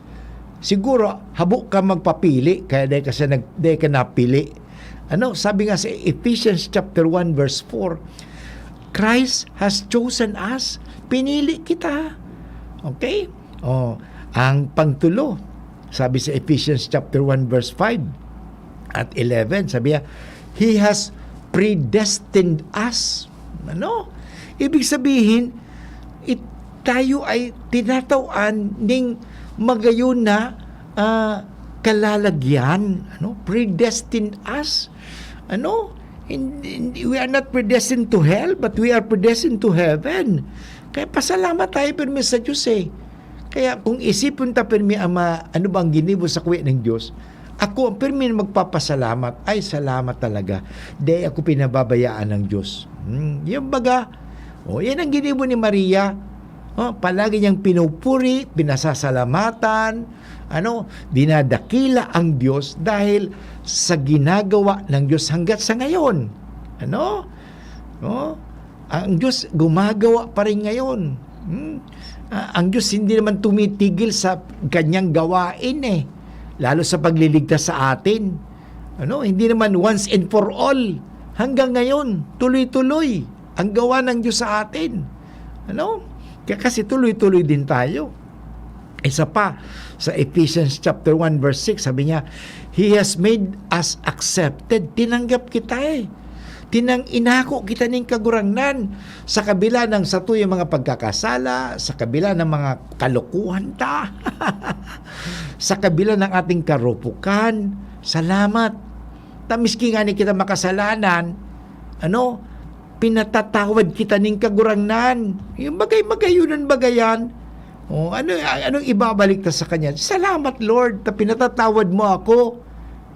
Siguro, habo ka magpapili, kaya di ka siya nag-, di ka napili. Ano, sabi nga sa Ephesians chapter one verse four, "Christ has chosen us." Pinili kita. Okay? Oh, ang pangtulo, Sabi sa Ephesians chapter one verse five at eleven, sabi niya, "He has predestined us." Ano? Ibig sabihin, it-, tayo ay tinatawan ning magayon na, ah, kalalagyan, ano? Predestined us. Ano? Hindi, hindi, we are not predestined to hell, but we are predestined to heaven. Kaya pasalamat tayo pirmi sa Diyos eh. Kaya kung isipon ta pirmi, "Ama, ano ba ang ginibo sa kuya ng Diyos?" Ako ang pirmi na magpapasalamat. Ay, salamat talaga. Di ako pinababayaan ng Diyos. Hmm, yung baga, oh, yan ang ginibo ni Maria. Oh, palagi niyang pinupuri, pinasasalamatan, ano, dinadakila ang Diyos dahil sa ginagawa ng Diyos hanggat sa ngayon. Ano? Oh, ang Diyos gumagawa pa rin ngayon. Hmm? Ah, ang Diyos hindi naman tumitigil sa kanyang gawain eh. Lalo sa pagliligtas sa atin. Ano, hindi naman once and for all. Hanggang ngayon, tuloy-tuloy ang gawa ng Diyos sa atin. Ano? Kaya kasi tuloy-tuloy din tayo. Isa pa, sa Ephesians chapter one verse six, sabi niya, "He has made us accepted." Tinanggap kita eh. Tinang inako kita ning Kagurangnan sa kabila ng satuyang mga pagkakasala, sa kabila ng mga kalokohan ta, sa kabila ng ating karupukan. Salamat. Ta miski nga ni kita makasalanan, ano, pinatatawad kita ning Kagurangnan. Yung bagay-bagay, yun ang bagayan. Oh, ano, anong ibabalik ta sa Kanya? "Salamat, Lord, ta pinatatawad mo ako."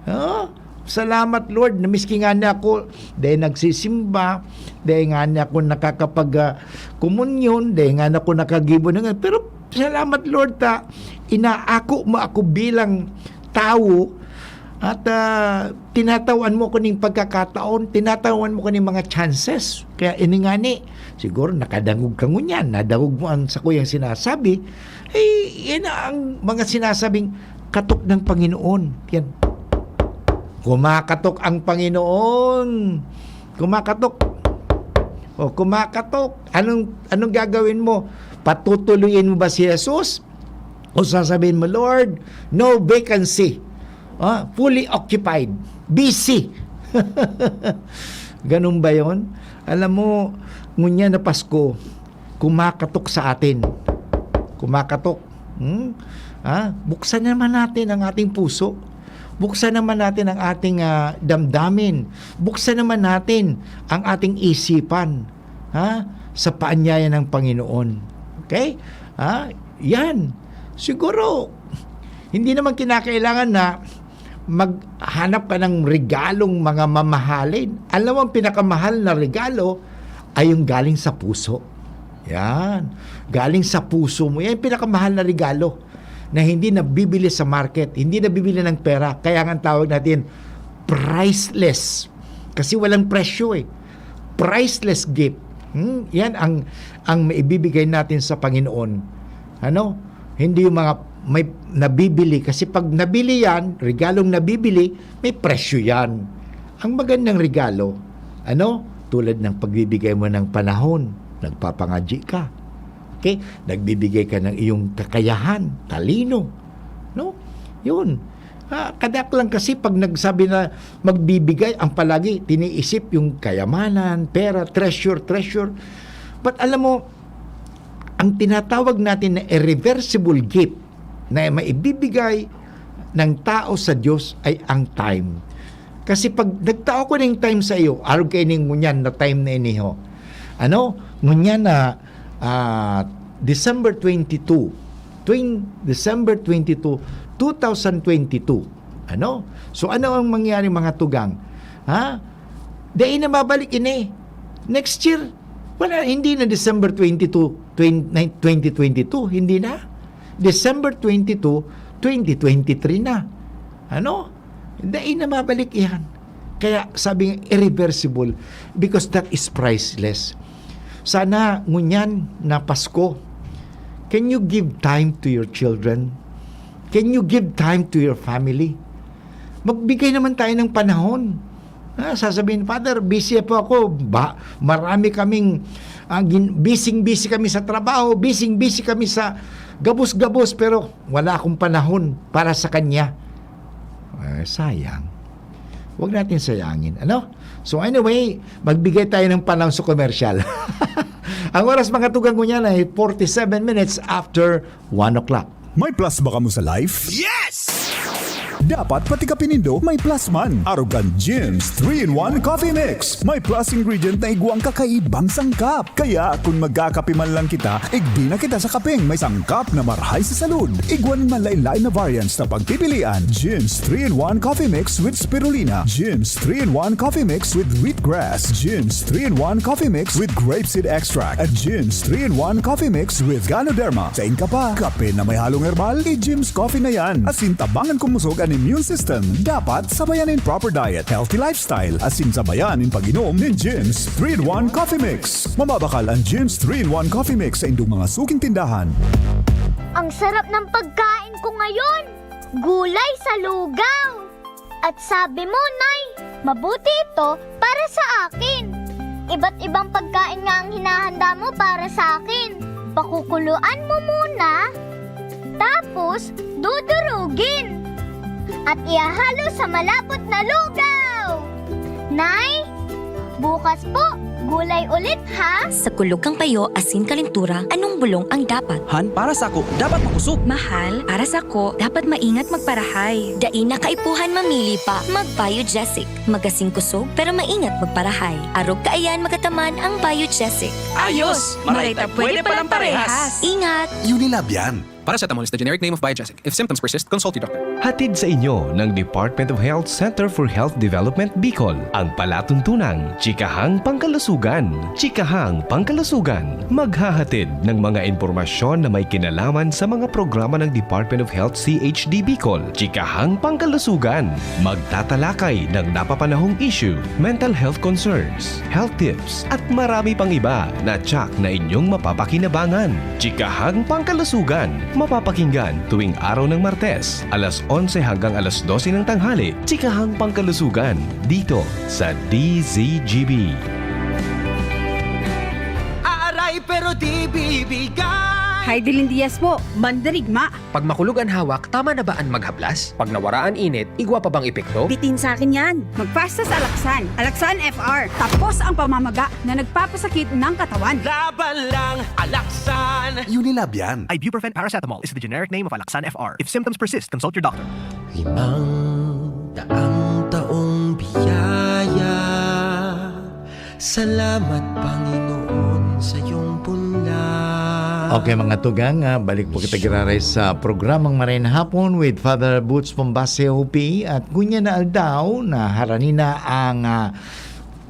Ha? "Salamat, Lord, na miski nga ni ako, dahil nagsisimba, dahil nga ni ako nakakapag, ah, komunyon, dahil nga ni ako nakagibo ng," pero, "Salamat, Lord, ta inaako mo ako bilang tawo, at, ah, tinatawan mo ko ning pagkakataon, tinatawan mo ko ning mga chances." Kaya ini nga ni, siguro nakadangog ka ngunyan, nadangog mo ang sakuyang sinasabi, eh, yan ang mga sinasabing katok ng Panginoon. Yan. Kumakatok ang Panginoon. Kumakatok. O, kumakatok. Anong, anong gagawin mo? Patutuloyin mo ba si Jesus? O sasabihin mo, "Lord, no vacancy. Ah, fully occupied. Busy." Ganun ba yon? Alam mo, ngunyan na Pasko, kumakatok sa atin. Kumakatok. Hmm? Ah, buksan naman natin ang ating puso. Buksan naman natin ang ating, ah, damdamin. Buksan naman natin ang ating isipan, ha? Sa paanyaya ng Panginoon. Okay? Ha? Yan. Siguro, hindi naman kinakailangan na maghanap ka ng regalong mga mamahalin. Alam mo, ang pinakamahal na regalo ay yung galing sa puso. Yan. Galing sa puso mo. Yan yung pinakamahal na regalo na hindi nabibili sa market, hindi nabibili ng pera. Kaya nga ang tawag natin, priceless. Kasi walang presyo eh. Priceless gift. Hmm? Yan ang, ang maibibigay natin sa Panginoon. Ano? Hindi yung mga may nabibili. Kasi pag nabili yan, regalong nabibili, may presyo yan. Ang magandang regalo, ano? Tulad ng pagbibigay mo ng panahon, nagpapangadyi ka. Okay? Nagbibigay ka ng iyong kakayahan, talino. No? Yun. Ah, kadak lang kasi pag nagsabi na magbibigay, ang palagi tiniisip yung kayamanan, pera, treasure, treasure. But alam mo, ang tinatawag natin na irreversible gift na maibibigay ng tao sa Diyos ay ang time. Kasi pag nagtao ko ng time sa iyo, arog kayo ning ngunyan na time na ini, ho. Ano? Ngunyan na, ah, December twenty-two, twen-, December twenty-two, two thousand twenty-two. Ano? So, ano ang mangyari, mga tugang? Ha? Dai na mabalik ini. Next year, wala, hindi na December twenty-two, twenty, twenty twenty-two, hindi na. December twenty-two, twenty twenty-three na. Ano? Dai na mabalik iyan. Kaya sabi nga, irreversible, because that is priceless. Sana ngunyan na Pasko, can you give time to your children? Can you give time to your family? Magbigay naman tayo ng panahon. Ah, sasabihin, "Father, busy po ako. Ba, marami kaming, ah, gin-, busy-busy kami sa trabaho, busy-busy kami sa, Gabos-gabos, pero wala akong panahon para sa kanya. Eh, sayang. Huwag natin sayangin, ano? So anyway, magbigay tayo ng panahon sa komersyal. Ang oras, mga tugang, ngunyan ay forty-seven minutes after one o'clock. May plus ba kamo sa life? Yes! Dapat pati kape nindo may plus man. Arog kan Jim's three-in-one Coffee Mix. May plus ingredient na igwang kakaibang sangkap. Kaya kun magkakape man lang kita, igdi na kita sa kapeng may sangkap na marahay sa salud. Igwa nin manlaen-laen na variants na pagpipilian. Jim's three-in-one Coffee Mix with Spirulina. Jim's three-in-one Coffee Mix with Wheatgrass. Jim's three-in-one Coffee Mix with Grapeseed Extract. At Jim's three-in-one Coffee Mix with Ganoderma. Sain ka pa? Kape na may halong herbal? I-Jim's Coffee na yan. Asin tabangan kumusog an immune system. Dapat sabayan nin proper diet, healthy lifestyle. Asin sabayan nin pag-inom nin Jim's three-in-one Coffee Mix. Mababakal an Jim's three-in-one Coffee Mix sa indong mga suking tindahan. Ang sarap ng pagkain ko ngayon! Gulay sa lugaw! At sabi mo, Nay, mabuti ito para sa akin. Iba't ibang pagkain nga ang hinahanda mo para sa akin. Pakukuluan mo muna, tapos dudurugin. At ihahalo sa malapot na lugaw. Nay, bukas po, gulay ulit ha? Sa kulog kan payo asin kalentura, anong bulong ang dapat? Han, para sako, dapat makosog. Mahal, para sako, dapat maingat magparahay. Dai na kaipuhan mamili pa. Mag-Biogesic. Magasin kosog, pero maingat magparahay. Arog kaiyan magataman ang Biogesic. Ayos! Maray ta pwede palang parehas. Ingat! Unilab yan. Paracetamol is the generic name of Biogesic. If symptoms persist, consult your doctor. Hatid sa inyo ng Department of Health Center for Health Development Bicol, ang palatuntunang Chikahang Pangkalusugan. Chikahang Pangkalusugan, maghahatid ng mga impormasyon na may kinalaman sa mga programa ng Department of Health C H D Bicol. Chikahang Pangkalusugan, magtatalakay ng napapanahong issue, mental health concerns, health tips, at marami pang iba na tiyak na inyong mapapakinabangan. Chikahang Pangkalusugan, mapapakinggan tuwing araw ng Martes, alas onse hanggang alas dose ng tanghali. Chikahang Pangkalusugan, dito sa D Z G B. Aaray pero di bibigay. Hay Dilin Diaz po, mandarigma. Pag makulog an hawak, tama na ba an maghablas? Pag nawara an init, igwa pa bang epekto? Bitin sa akin yan. Magpasta sa Alaksan. Alaksan F R. Tapos ang pamamaga na nagpapasakit ng katawan. Laban lang, Alaksan! Unilab yan. Ibuprofen paracetamol is the generic name of Alaksan F R. If symptoms persist, consult your doctor. Limang daang taong biyaya. Salamat, Panginoon, sa iyong bunyag. Okay, mga tugang, ah, balik po kita giraray sa programang Maray na Hapon with Father Boots Pombase Hopi. At ngunyan na aldaw na harani na ang, ah,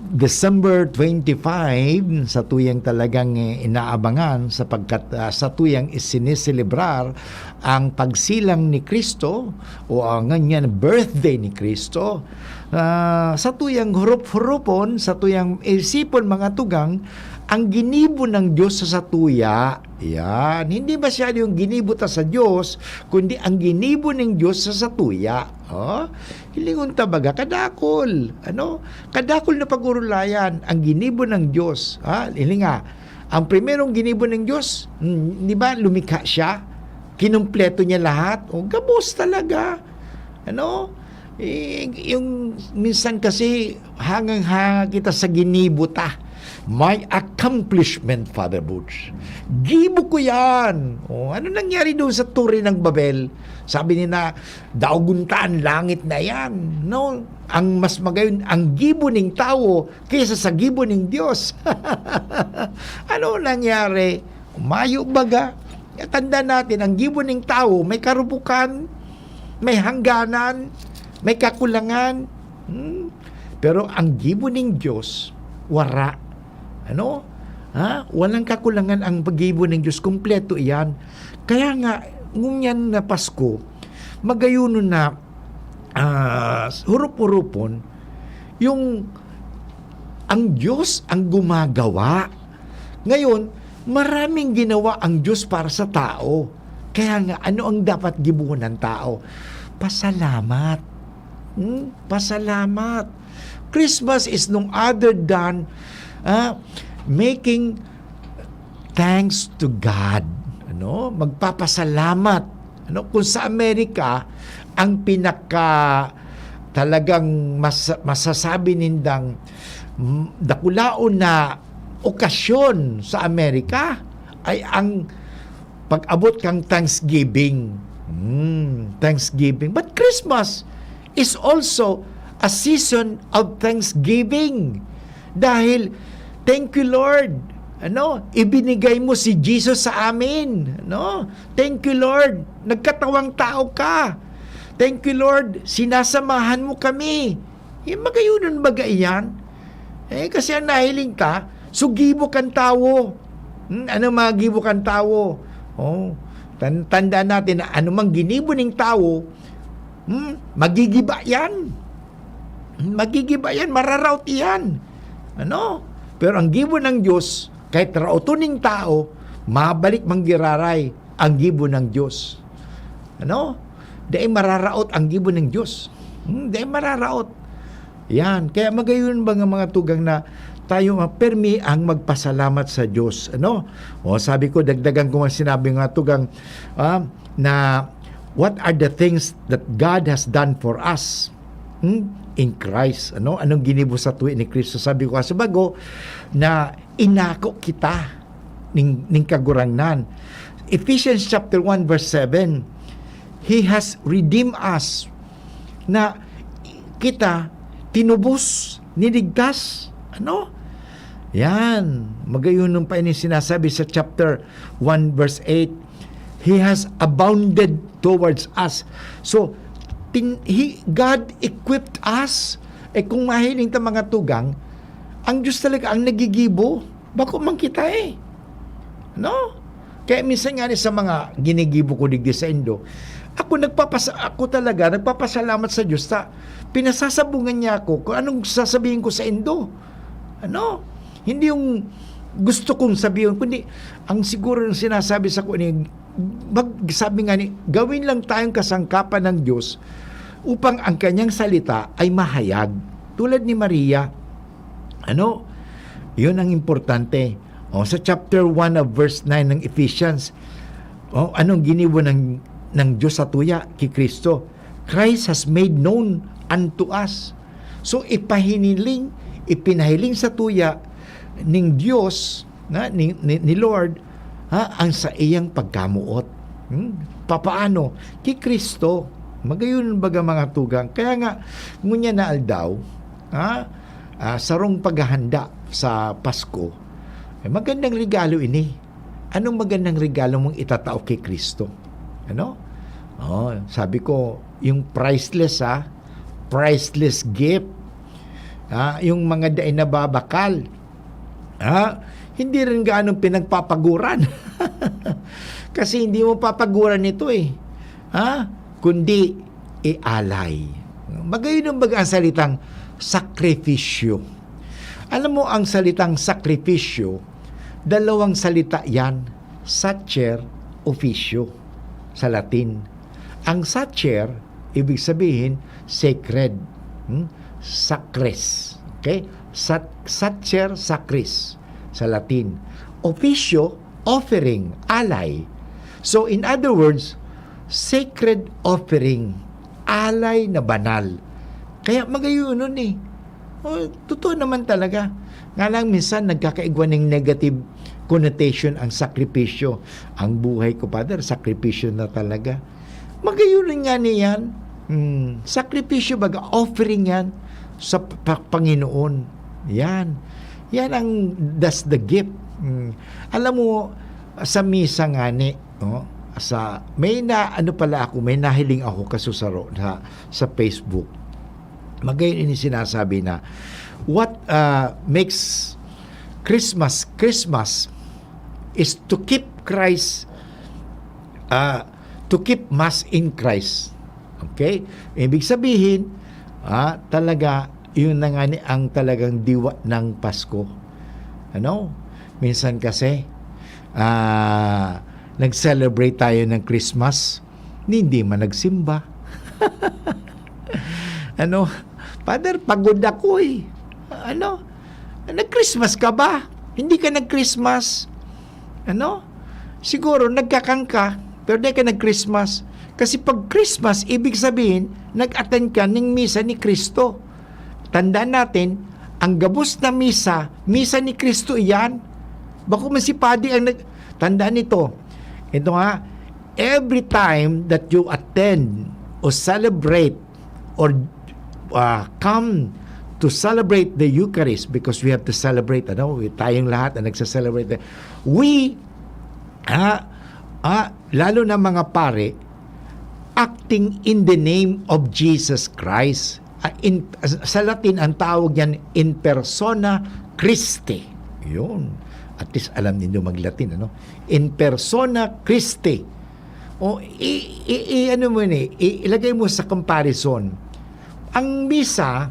December twenty-five, sa tuyang talagang, eh, inaabangan sapagkat, ah, sa tuyang isiniselebrar ang pagsilang ni Cristo o ang ngunyan birthday ni Cristo. Ah, sa tuyang hurup-hurupon, sa tuyang isipon, mga tugang, ang ginibo ng Diyos sa satuya, yan. Hindi masyado yung ginibo ta sa Diyos, kundi ang ginibo ng Diyos sa satuya. Oh? Hilingon ta baga, kadakol. Ano? Kadakol na pag-urulayan ang ginibo ng Diyos. Ha? Hilinga, ang primerong ginibo ng Diyos, mm, di ba, lumikha siya? Kinumpleto niya lahat? O, gabos talaga. Ano? Eh, yung minsan kasi, hangang-hanga kita sa ginibo ta. My accomplishment, Father Butch. Gibo ko yan. O, ano nangyari doon sa Torre ng Babel? Sabi nila, daogon ta an langit na yan. No? Ang mas magayon, ang gibo ning tawo kaysa sa gibo ning Dios. Ano nangyari? Mayo baga? Tandaan natin, ang gibo ning tawo may karupukan, may hangganan, may kakulangan. Hmm? Pero ang gibo ning Dios, wara. Ano? Ha? Walang kakulangan ang paggibo ning Dios. Kompleto iyan. Kaya nga, ngunyan na Pasko, magayunon na, ah, hurup-hurupon, yung ang Diyos ang gumagawa. Ngayon, maraming ginawa ang Diyos para sa tao. Kaya nga, ano ang dapat gibohon ng tao? Pasalamat. Hmm? Pasalamat. Christmas is none other than, ah, making thanks to God. no? Magpapasalamat, ano? Kung sa Amerika, ang pinaka talagang mas-, masasabi nindang, mm, dakulaon na okasyon sa Amerika ay ang pag-abot kang Thanksgiving. Hmm, Thanksgiving. But Christmas is also a season of thanksgiving. Dahil, "Thank you, Lord. Ano, ibinigay mo si Jesus sa amin. Ano? Thank you, Lord. Nagkatawang tao ka. Thank you, Lord. Sinasamahan mo kami." Yung magayonon baga iyan? Eh, kasi ang nahiling ta, so gibo kan tawo. Hmm, ano mga gibo kan tawo? Oh, tan-, tandaan natin na anumang ginibo ning tawo, hmm, magigiba yan. Hmm, magigiba yan, mararaot iyan. Ano? Pero ang gibo ng Diyos, kahit raoton ning tao, mabalik man giraray ang gibo ng Diyos. Ano? Dai mararaot ang gibo ng Diyos. Hmm, dai mararaot. Yan. Kaya magayon ba nga mga tugang na tayo nga permi ang magpasalamat sa Diyos? Ano? O, sabi ko, dagdagan ko nga sinabi nga tugang, ah, na what are the things that God has done for us? Hmm? In Christ. Ano? Anong ginibo sa tuwi ni Kristo? Sabi ko, sa bago, na inako kita ning, ning Kagurangnan. Ephesians chapter one verse seven, "He has redeemed us," na kita tinubos, niligtas. Ano? Yan. Magayon pa ini sinasabi sa chapter one verse eight, "He has abounded towards us." So, tin-, he, God equipped us. Eh, kung mahiling ta mga tugang, ang Diyos talaga ang nagigibo. Bako man kita eh. No? Kaya minsan nga ni sa mga ginigibo ko digdi sa Indo, ako nagpapasa-, ako talaga nagpapasalamat sa Diyos sa pinasasabungan niya ako kung anong sasabihin ko sa Indo. Ano? Hindi yung gusto kong sabihin, kundi ang siguro yung sinasabi sa ko ni, mag-, sabi nga ni, gawin lang tayong kasangkapan ng Diyos upang ang kanyang salita ay mahayag. Tulad ni Maria, ano? Yun ang importante. O, sa chapter one of verse nine ng Ephesians, o, anong ginibo ng, ng Diyos sa tuya ki Kristo? "Christ has made known unto us." So, ipahiniling, ipinahiling sa tuya ning Diyos, na, ni, ni, ni Lord, ha, ang saiyang pagkamoot. Hmm? Papaano? Ki Kristo. Magayon baga mga tugang. Kaya nga, ngunyan na aldaw, ha, ah, sarong paghahanda sa Pasko, eh, magandang regalo ini. Anong magandang regalo mong itatao ki Kristo? Ano? Oh, sabi ko, yung priceless, ha? Priceless gift. Ah, yung mga dai nababakal. Ha? Hindi rin gaanong pinagpapaguran. Kasi hindi mo papaguran ito eh. Ha? Kundi ialay. Magayon ang baga ang salitang sakripisyo. Alam mo, ang salitang sakripisyo, dalawang salita yan, sacer, officio, sa Latin. Ang sacer, ibig sabihin, sacred. Hmm? Sacris. Okay? Sat-, sacer, sacris sa Latin. Officio, offering, alay. So, in other words, sacred offering, alay na banal. Kaya magayonon eh. Oh, totoo naman talaga. Nga lang minsan nagkakaigwa ng negative connotation ang sakripisyo. "Ang buhay ko, Father, sakripisyo na talaga." Magayonon nga niyan. Hmm, sakripisyo baga, offering yan sa pa-, Panginoon. Yan. Yan ang, that's the gift. Hmm. Alam mo, sa misa nga ni, oh, sa, may na, ano pala ako, may nahiling ako kasusaro sa, sa Facebook. Magayon ini sinasabi na, what, ah, makes Christmas, Christmas is to keep Christ, ah, to keep Mass in Christ. Okay? Ibig sabihin, ah, talaga, yun na nga ni ang talagang diwa ng Pasko. Ano? Minsan kasi, ah, nag-celebrate tayo ng Christmas, hindi man nagsimba. Ano? "Father, pagod ako eh." Ano? "Nag-Christmas ka ba? Hindi ka nag-Christmas." Ano? Siguro nagkakan ka, pero di ka nag-Christmas. Kasi pag Christmas, ibig sabihin, nag-attend ka ning misa ni Cristo. Tandaan natin, ang gabos na misa, misa ni Cristo iyan. Bako man si padi ang nag-, tandaan nito. Ito nga, every time that you attend or celebrate or, ah, come to celebrate the Eucharist, because we have to celebrate, ano, tayong lahat ang nagse-celebrate. We, ah, ah, lalo na mga pare, acting in the name of Jesus Christ. Ah, in, sa Latin, ang tawag niyan, in persona Christi. Yun. At least alam nindo mag-Latin, ano? In persona Christi. O, i, i, i-ano mo ni, i, ilagay mo sa comparison. Ang misa,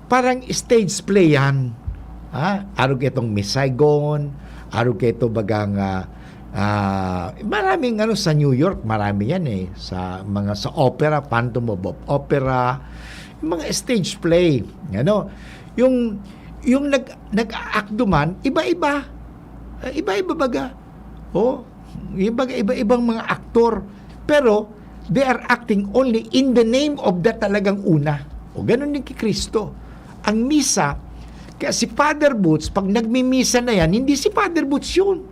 parang stage play yan. Ha? Arog itong Miss Saigon, arog ito bagang, ah, ah, maraming ano sa New York, marami yan eh. Sa mga, sa opera, Phantom of Opera, yung mga stage play. Ano? Yung, yung nag, nag-act duman, iba-iba. Ah, iba-iba baga. Oh, iba, iba-ibang mga aktor. Pero, they are acting only in the name of the talagang una. O, ganun din kay Cristo. Ang misa, kaya si Father Boots, pag nagmimisa na yan, hindi si Father Boots yun.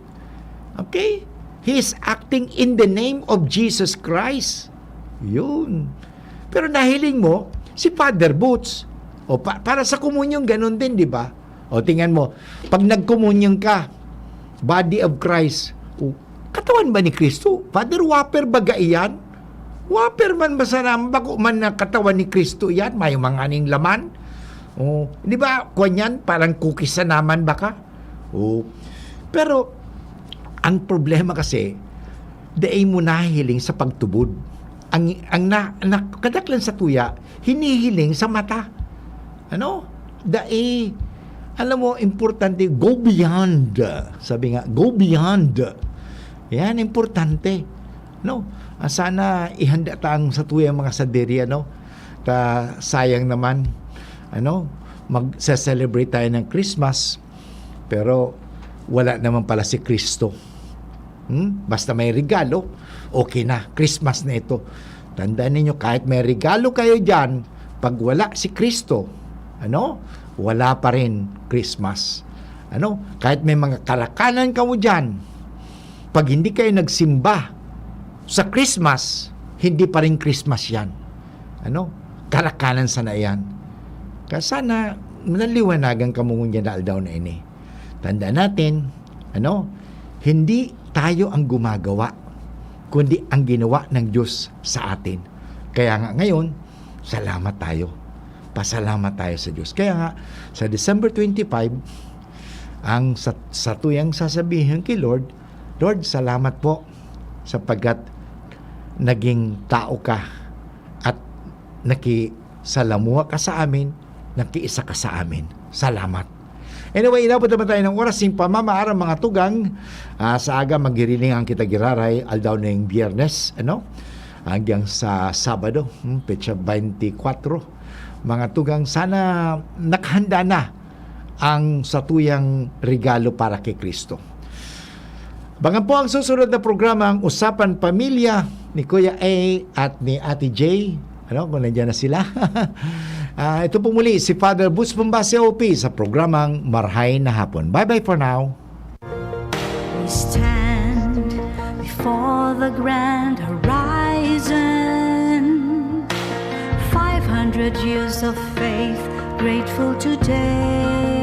Okay? He is acting in the name of Jesus Christ. Yun. Pero nahiling mo, si Father Boots. O, pa, para sa komunyon, ganun din, di ba? O, tingnan mo, pag nagkomunyon ka, body of Christ, o, katawan ba ni Cristo? Father, whopper baga iyan? Whopper man ba sana, bako man na katawan ni Cristo iyan? May mga ning laman? O, di ba, kwan yan? Parang cookies sa naman baka? O, pero, ang problema kasi, dai mo nahihiling sa pagtubod. Ang, ang na, na, kadaklan sa tuya, hinihiling sa mata. Ano? Dai, alam mo, importante, go beyond. Sabi nga, go beyond. Yan, importante. No? Ah, sana ihanda ta ang satuyang mga sadiri, ano? Ta, sayang naman, ano? Magse-celebrate tayo ng Christmas, pero wala naman pala si Cristo. Hmm? Basta may regalo, okay na. Christmas na ito. Tandaan ninyo, kahit may regalo kayo dyan, pag wala si Cristo, ano? Wala pa rin Christmas. Ano? Kahit may mga karakanan kamo dyan, pag hindi kayo nagsimba sa Christmas, hindi pa rin Christmas yan. Ano? Karakanan sana yan. Kaya sana, naliwanagan kamo ngunyan na aldaw na ini. Tandaan natin, ano? Hindi tayo ang gumagawa, kundi ang ginawa ng Diyos sa atin. Kaya nga ngayon, salamat tayo. Pasalamat tayo sa Diyos. Kaya nga, sa December twenty-five, ang sa, satuyang sasabihin kay Lord, "Lord, salamat po sapagkat naging tao ka at nakisalamuha ka sa amin, nakiisa ka sa amin. Salamat." Anyway, inabot naman tayo ng oras, sing pamamaarang mga tugang. Ah, sa aga, magiriling ang kita giraray, aldaw na yung Biyernes, ano? Hanggang sa Sabado, hmm, petsa twenty-four. Mga tugang, sana nakahanda na ang satuyang regalo para kay Cristo. Bangan po ang susunod na programa, ang Usapan Pamilya ni Kuya A at ni Ate J. Ano, kung nandiyan na sila. Ah, ito po muli si Father Boots Bombase, O P, sa programang Marhay na Hapon. Bye-bye for now. We stand before the grand horizon. Five hundred years of faith, grateful today.